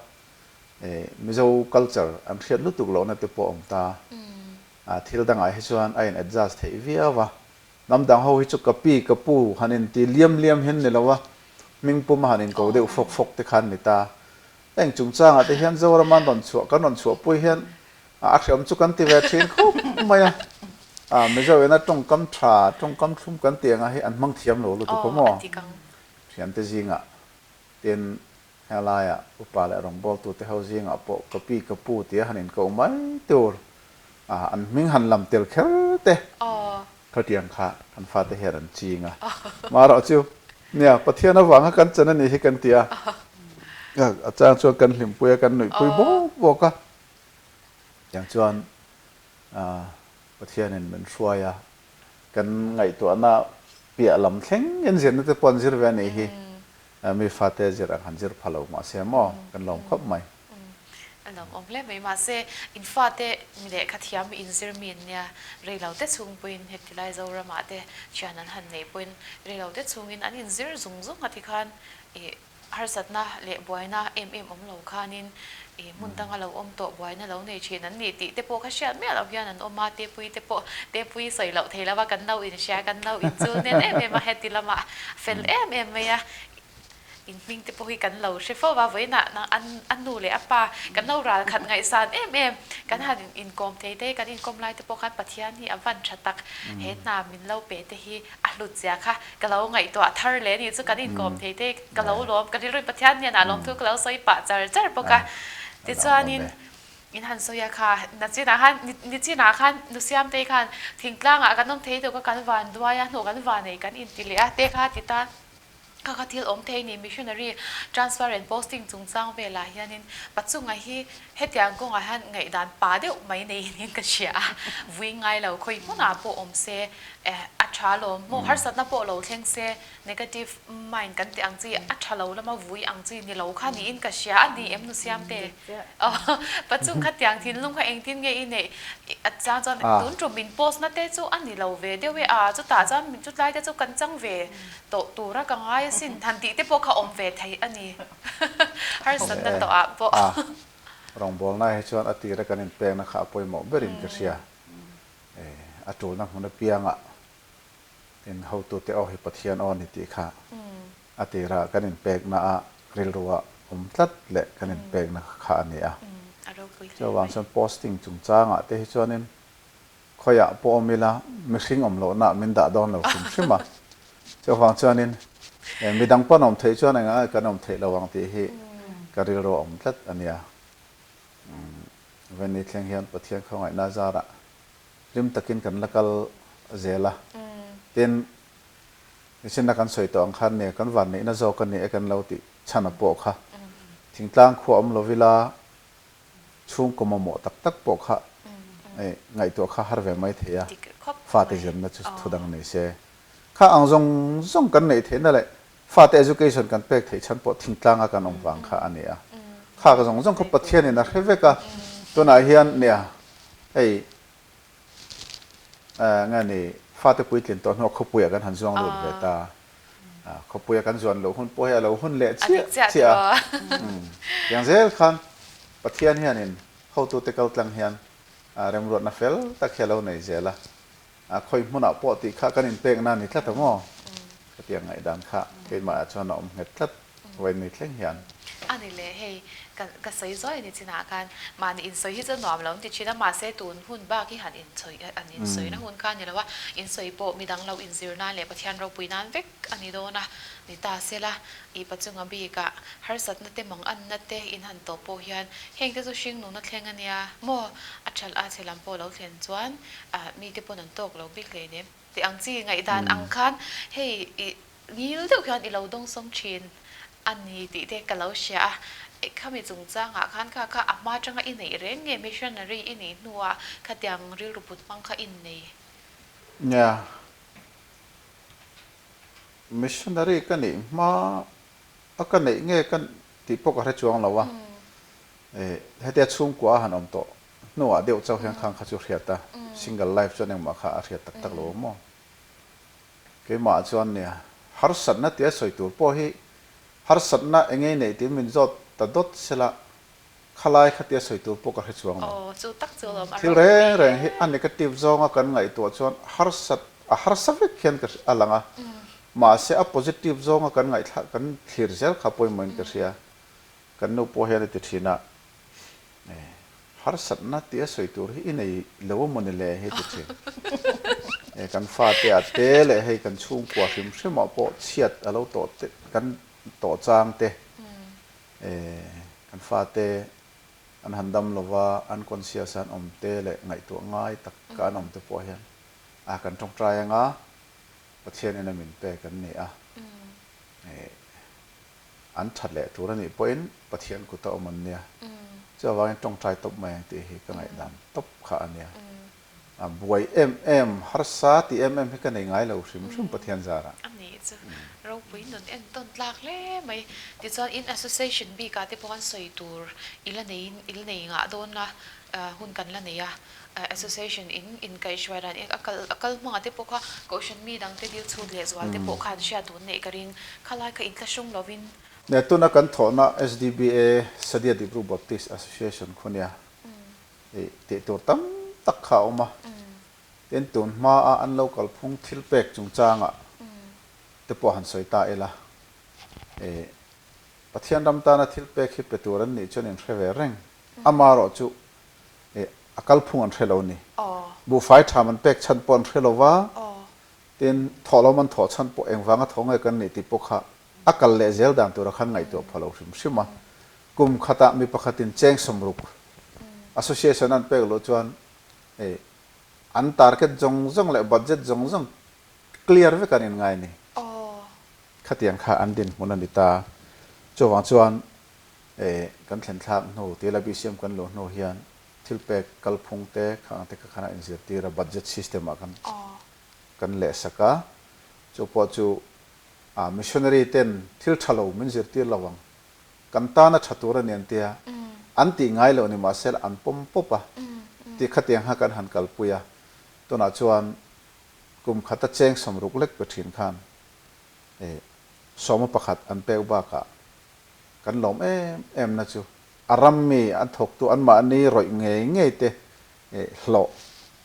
Mizo culture an hriat lutuk lohna te pawh a awm ta. Thil dangah hi chuan a in adjust theih viau a. Hnam dang ho hi chu ka pi, ka pu han inti liam liam hian ni lo a, hming pum a han inko deuh fawk fawk te khan ni ta. Heng chungchangah te hian Zorama an rawn chhuah, kan rawn chhuahpui hian a hreawm chu kan ti ve thin khawp mai a. Mizo ina tawngkam tha, tawngkam thlum kan tih anga hi an hmang thiam lo lutuk a maw? Thiante zingah tin Helaiah upa leh rawngbawltute ho zingah pawh ka pi ka pu tia han inkoh mai tur a, an hming han lam tel kher te khatiang kha kan fate hian an ching a. Marawh chu nia Pathian avanga kan chan a nih hi kan ti a, a chang chuan kan hlimpui a, kan nuihpui bawk bawk a. Tiang chuan Pathianin min hruai a, kan ngaihtuahna piah lam thlengin zirna te pawh an zir ve a nih hi. Mi fate zir ang han zir pha lo mahse maw kan lawm khawp mai. A lawmawm hle mai mahse in fate mi lehkha thiam mi inzir mi an nia reilo te chhung pawhin heti lai Zoramah te thian an han neih pawhin reilo te chhungin an inzir zung zung a tikhan ih harsatna leh buaina em em awm lo khanin ih hmun danga lo awm tawh buaina lo nei thin an ni tih te pawh kha hriat miah loh hian an awm a Tepui te pawh Tepui sawi loh thei lova kan lo inhria kan lo inchul nen em em a heti lamah fel em em mai a, in hming te pawh hi kan lo hre fo va, vawiinah nang an a nu leh a pa kan lo ral khat ngaihsan em em, kan han inkawm thei te, kan inkawm lai te pawh khan Pathian hi a van tha tak, he hna min lo pe te hi a hlut zia kha ka lo ngaihtuah thar leh a nih chu, kan inkawm thei te ka lo lawm, ka rilruin Pathian hnenah lawmthu ka lo sawi pah char char bawk a, tichuanin In han sawi a kha, nachinah khan, nichinah khan Nusiamtei khan thingtlangah kan awm thei deuh kha kan van duai a, hnuh kan van ei kan inti leh a, te kha ti ta kha kha thil awm thei ni missionary transfer and posting chungchang velah hianin Pachunga hi hetiang kawngah hian ngaihdan pa deuh mai neiin ka hria a, vui ngai lo khawi hmunah pawh awm se a tha lawm maw, harsatna pawh lo thleng se Negative mind kan tih ang chi, a tha lo lama vui ang chi ni lo kha niin ka hria a ni em nu Siamte? Pachung kha tiang thinlung kha engtin nge i neih? A chang chuan tun tum min post na te chu a ni lo ve deuh e a, chutah chuan chutlai te chu kan chang ve tawh tura ka ngai asin han tih te pawh kha awm ve thei a ni. Harsatna tawh ah pawh. Rawngbawlna hi chuan a tira kan inpekna kha a pawimawh berin ka hria. A tulna hmun apiangah Tin, hotute aw hi Pathian aw ni tih kha a tira kan inpekna a rilrua awm tlat leh kan inpekna kha a ni a. Chuvang chuan posting chungchangah te hi chuanin khawiah pawh awm ila mihring awm lohna min dah dawn lo hrim hrim a. Chuvang chuanin midang pawn awm theih chuan engah nge kan awm theih lo ang tih hi ka rilru a awm tlat a nia. Veni thleng hian Pathian khawngaihna zarah Hlim takin kan la kal zel a, tin, nichinna kan sawi tawh ang khan nia kan vanneihna zawk a ni e kan lo tih chhan a pawh kha thingtlang khua awm lovila chhungkaw mamawh tak tak pawh kha ngaihtuah kha har ve mai thei a, fate zirna chu thu dang nei se. Kha ang zawng zawng kan neih theihna leh fate education kan pek theih chhan pawh thingtlanga kan awm vang kha a ni a. Kha zawng zawng kha Pathianin a hre vek a, tunah hian nia hei nge ni. Fate puitlin tawh hnuah khawpuiah kan han zuang lut ve ta. Khawpuia kan zuan loh hun pawh hi a lo hun leh chiah chiah a. Tiang zel khan Pathian hianin hotute kal tlang hian remruatna fel tak hi a lo nei zel a. Khawi hmunah pawh tih kha kan inpekna a ni tlat a maw? Khatiang ngaihdan kha keimahah chuan a awm nghet tlat vawiin ni thleng hian. A ni le, hei ka ka sawi zuai a ni chinah khan mahni insawi hi chu nuam lo an ti thin a, mahse tun hun bak hi han insawi an insawina hun kha a ni lo a, insawi pawh midang lo inzir nan leh Pathian ropui nan vek a ni dawn a, ni ta sela i pachunga bikah harsatna te manganna te in han tawp pawh hian heng te chu hringnuna thleng a nia maw? A thalh a chhe lam pawh lo thlen chuan mite pawn an tawk lo bik hle nem. Tih ang chi ngaihdan ang khan hei i ngil deuh hian i lo dawngsawng thin a ni tih te ka lo hria a. Khami chungchangah khan kha kha a hma atanga i neih reng nge missionary i nih hnuah khatiang rilru put hmang kha i nei? Nia, missionary ka nih hma a ka neih nge ka tih pawh ka hre chuang lo a, hetia chhungkua a han awm tawh Hnuah deuh chauh hian khang kha chu hriat a, single life chuan engmah kha a hriat tak tak lo maw? Keimah chuan nia, harsatna tia sawi tur pawh hi harsatna eng ei neih tiin min zawt ta dawt sela, khalai kha tia sawi tur pawh ka hre chuang lo. Thil reng reng hi a negative zawnga kan ngaihtuah chuan harsat a harsa vek hian ka a lang a, mahse a positive zawnga kan ngaihthlak kan thlir zel kha pawimawhin ka hria. Kan nu pawh hian a ti thin a, Harsatna tia sawi tur hi i nei lo a mawni le hei ti thin. Kan fate ah te leh hei kan chhungkua hrim hrim ah pawh chhiat a lo tawh te kan tawh chang te kan fate an han dam lova an conscious a an awm te leh ngaihtuah ngai tak ka an awm te pawh hian a kan tawngtai anga Pathian in a min pek an ni a. An that leh tur a nih pawhin Pathian kut a awm an nia. Chuvangin tawngtai tawp mai ang tih hi ka ngaihdan tawp kha a nia. A buai em em, harsa tih em em hi ka nei ngai lo hrim hrim Pathian zarah. A nih chu ropui nun entawn tlak hle mai. Tichuan in association bikah te pawh an sawi tur i la neiin i la nei ngah dawn a, hun kan la nei a. Association in inkaihhruai dan a kal a kal hmangah te pawh kha Kohhran mi dangte dil chhut leh zual te pawh khan hriat dun neih ka ring. Khalai kha inthlahrung lovin. Nia, tuna kan thawhna SDBA, Sadia Dibru Baptist Association khu nia i tih tur tam tak kha a awm a. Tin, tun hmaa an lo kalphung thil pek chungchangah te pawh han sawi ta ila. I Pathian ram tana thil pek hi pe tur an nih chuan inhre ve reng. Amaherawh chu eh a kalphung an hre lo ni. Buhfai tham an pek chhan pawh an hre lo va, tin thawhlawm an thawh chhan pawh engvanga thaw nge kan nih tih pawh kha a kal leh zel dan tura khan ngaihtuah pha lo hrim hrim a. Kum khatah mi pakhatin cheng sawmruk association an pek loh chuan eh an target zawng zawng leh budget zawng zawng clear vek an inngai ni. Khatiang kha an dinhmun a ni ta. Chuvang chuan Eh, kan thlen thlak hnu, tila BCM kan luh hnu hian thil pek kalphung te kha ang te kha khan a inzirtir a, budget system ah kan kan leh sak a, chu pawh chu ah missionary ten thil tha lo min zirtir lo ang, kan tana tha tur a ni an tia, an tih ngai loh ni mahse an pawm pawp a, tih khatiang kha kan han kalpui a, tunah chuan kum khata cheng 60 lek pe thin khan eh sawma pakhat an pek bakah Kan lawm em em na chu a ram mi an thawktu anmahni rawih ngei ngei te hlawh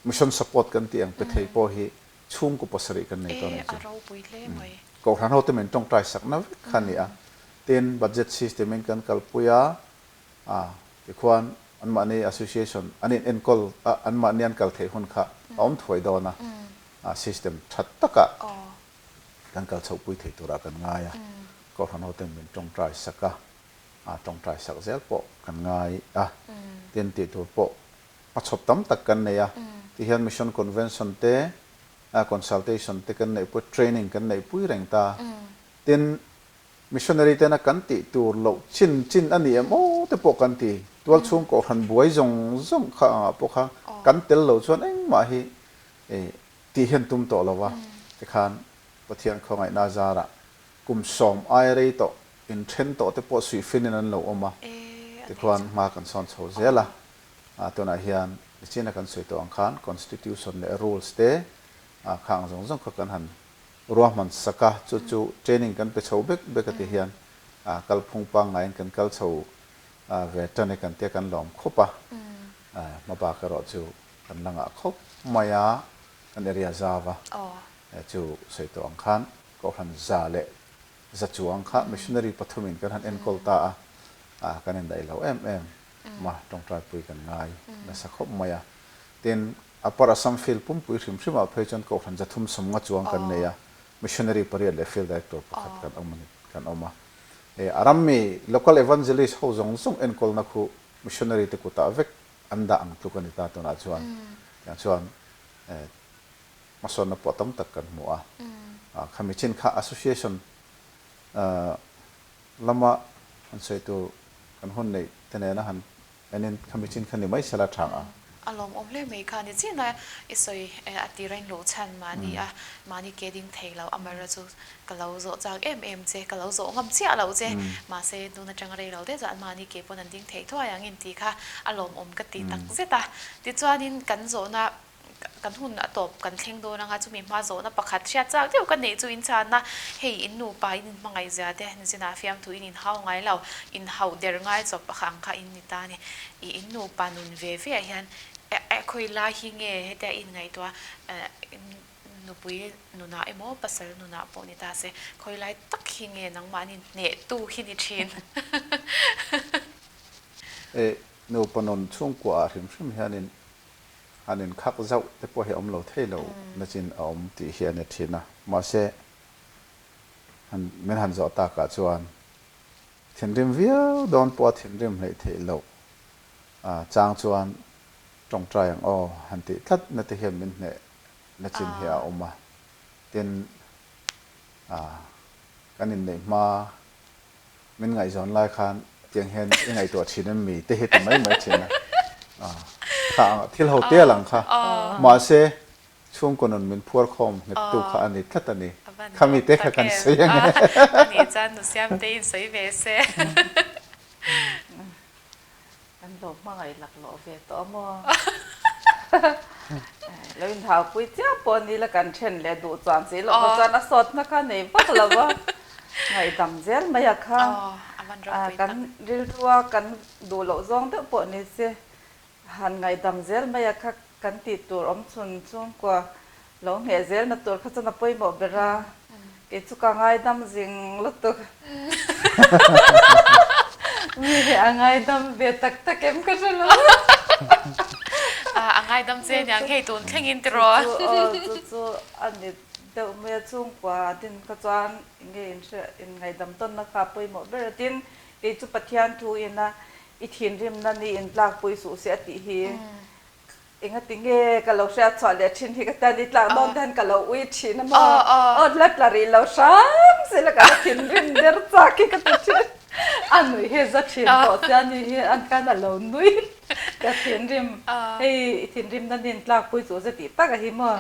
mission support kan tih ang pe thei pawh hi chhungkaw pasarih kan nei tawh a nih chu. Kohhran ho te min tawngtai sakna vek kha a ni a. Tin, budget system in kan kalpui a, tikhuan anmahni association an in enkawl a, anmahni an kal theih hun kha a awm thuai dawn a, system tha takah kan kal chhohpui thei turah kan ngai a. Kohhran hoten min tawngtai sak a, a tawngtai sak zel pawh kan ngai a, tin tih tur pawh hmachhawp tam tak kan nei a, tihian Mission Convention te, Consultation te kan neihpui, Training kan neihpui reng ta, tin Missionary tena kan tih tur loh chin chin a ni em aw te pawh kan ti, tualchhung kohhran buai zawng zawng kha angah pawh kha kan tel lo chuan engmah hi tih hian tum tawh lo va, tikhan Pathian khawngaihna zarah Kum 10 ai rei tawh inthen tawh te pawh suihfin in an lo awm a, tikhuan hma kan sawn chho zel a, tunah hian nichina kan sawi tawh ang khan Constitution leh Rules te Kha ang zawng zawng kha kan han ruahman sak a, chu chu training kan pe chho bek bek a ti hian kalphung pangngaiin kan kal chho ve tan e kan tia kan lawm khawp a, hmabak erawh chu kan la ngah khawp mai a, kan area zau a, chu sawi tawh ang khan Kohhran za leh za chuang kha missionary pathumin kan han enkawl ta a, kan indaih lo em em ma tawngtaipui kan ngai nasa khawp mai a, tin Upper Assam Field pumpui hrim hrimah phei chuan Kohhran 350 chuang kan nei a, Missionary pariat leh Field Director pakhat kan awm a ni, kan awm a. He a rammi Local Evangelist ho zawng zawng enkawlna khu Missionary te kutah vek an dah ang tluk a ni ta tunah chuan. Tiang chuan hmasawnna pawh tam tak kan hmu a. Khami chin kha Association lama han sawi tur kan hun neih te nena han Enin khami chin kha ni mai sela tha ang. A lawmawm hle mai kha ni chin a i sawi a tir a in luh chhan mahni a mahni ke ding thei lo amara chu ka lo zawh chak em em che ka lo zawh ngam chiah loh che mahse tun atanga rei lo te chuan mahni ke pawn an ding thei thuai ang in tih kha a lawmawm ka ti tak zet a tichuanin kan zawhna Kan hun a tawp kan thleng dawn anga chumi hma zawhna pakhat hriat chak deuh ka neih chu in chhanna, hei in nupa in inhmangaih zia te nichinah fiamthu in inhau ngai lo, inhauh der ngai chawp a ang kha in ni ta a ni. I in nupa nun ve ve ah hian eh khawi lai hi nge hetia i inngaihtuah nupui nunah emaw pasal nunah pawh ni ta se khawi lai tak hi nge nangmahni hnehtu hi ni thin. Eh nupa nun chhungkua ah hrim hrim hianin Han inkhak zauh te pawh hi a awm lo thei lo nachin a awm tih hi a ni thin a, mahse han min han zawh takah chuan thinrim viau dawn pawha thinrim hleih theih loh chang chuan tawngtai ang aw han tih tlat na te hian min hneh nachin hi a awm a, tin kan inneih hma Min ngaihzawn lai khan tiang hian i ngaihtuah thin em mi te hi ti mai mai thin a. Kha ang thil ho te lang kha. Mahse chhungkaw nun min phuar khawm nghet tu kha a ni tlat a ni. Kha mi te kha kan sawi ang e. A nih chuan nu siam te in sawi ve se. Kan lo hmangaih laklawh ve tawh a maw? Lo inhaupui chiah pawh ni la kan then leh duh chuan si loh kha chuan a sawtna kha nei vak lo va, ngaihdam zel mai a kha. Kan rilrua kan duh loh zawng deuh pawh ni se han ngaihdam zel mai a kha kan tih tur awm chhun chhungkua Lo ngheh zelna tur kha chuan a pawimawh ber a, kei chu ka ngaidam zing lutuk. Mi hi a ngaidam ve tak tak em ka hre lo. A ngaidam che aniang hei tun thlengin tiraw. Chu aw chu chu a ni deuh mai a, chhungkua din kha chuan enge inhre inngaidam tawnna kha a pawimawh ber a, tin kei chu Pathian thu ina i thinrimna ni intlakpui suh se a tih hi Engati nge ka lo hriat chhuah leh thin hi ka tan i tlak dawn te hian ka lo ui thin a maw? Aw hla tla rih lo hram sela ka la thinrim der chak hi ka ti thin. A nui hi za thin tawh sia ni hi an khan a lo nui ka thinrim hei i thinrim na nin tlak pui chu ze tih tak a hi maw?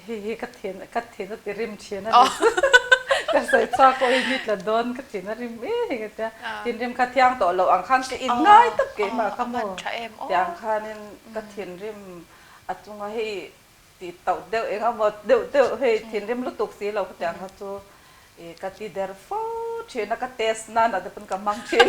Hei hi ka thin ka thin a ti rim thin a ni chu. Ka sawi chhuak pawh hi ni tla dawn ka thin a rim em hi ka tia. Thinrim kha thiang tawh loh ang khan ka in ngai tawp keimah kha maw? Tiang khanin ka thinrim a chunga hei tih tauh deuh eng emaw deuh deuh hei thinrim lutuk si lo khatiang kha chu ih ka ti der fo thin a ka test nan ah te pawn ka hmang thin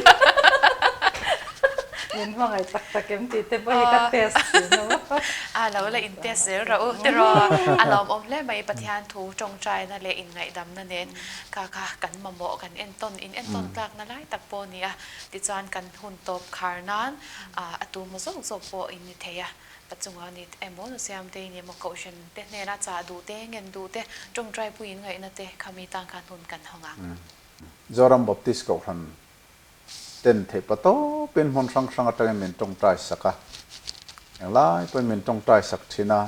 min hmangaih tak tak em tih te pawh hi ka test thin a maw. A lo la in test zel rawh u tiraw a lawmawm hle mai Pathian thu tawngtaina leh inngaihdamna nen kha kha kan mamawh kan entawn in entawn tlakna lai tak pawh a ni a tichuan kan hun tawp khar nan A tu maw zawk zawk pawh in ni thei a, pa chunga ni emaw nu siam te in emaw kohhran te hnena chah duh te, ngen duh te, tawngtai pui in ngaihna te kha mi tan khan hun kan hawng ang. Zoram Baptist Kohhran ten theih pa tawpin hmun hrang hrang atangin min tawngtai sak a, englai pawhin min tawngtai sak thin a,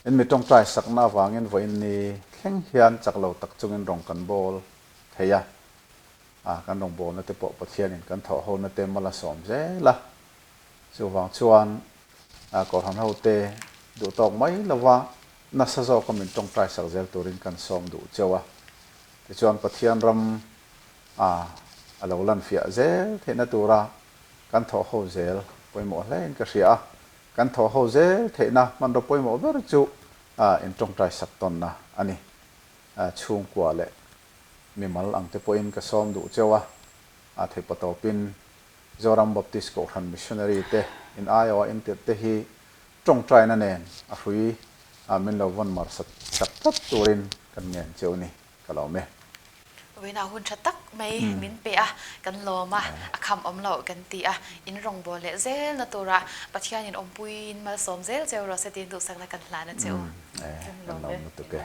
in mi tawngtai sakna avangin vawiin ni thleng hian chak lo tak chungin rawng kan bawl thei a, A, kan rawngbawlna te pawh Pathianin kan thawh hona te mal a sawm zel a. Chuvang chuan Kohhran hote duh tawk mai lova nasa zawka min tawngtai sak zel turin kan sawm duh cheu a. Tichuan Pathian ram a a lo lan fiah zel theihna tura kan thawh ho zel pawimawh hlein ka hria a. Kan thawh ho zel theihna hmanraw pawimawh ber chu. in tawngtai sak tawnna a ni. Chhungkua leh mimal ang te pawhin ka sawm duh cheu a, theihpatawpin Zoram Baptist Kohhran Missionary te in aiawha in tirh te hi tawngtaina nen a hrui min lo vawn mar sak tlat turin kan ngen cheu ni ka lawm e. Vawiinah hun tha tak mai min pe a, kan lawm a, a kham awm loh kan ti a, in rawngbâwl leh zelna tura Pathianin awmpuiin malsawm zel cheu rawh se tiin duhsakna kan hlan a che u. Kan lawm lutuk e.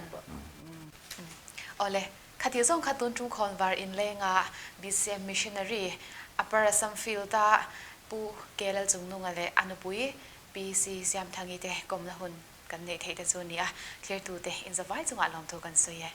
Awle, khatih zawng kha tun tum khawnvar inlenga BCM Missionary Upper Assam Field-a Pu K Lalchungnunga leh a nupui Pi C Siamthangi te kawmna hun kan neih theih te chu a ni a, thlirtute inzavai chungah lawmthu kan sawi e.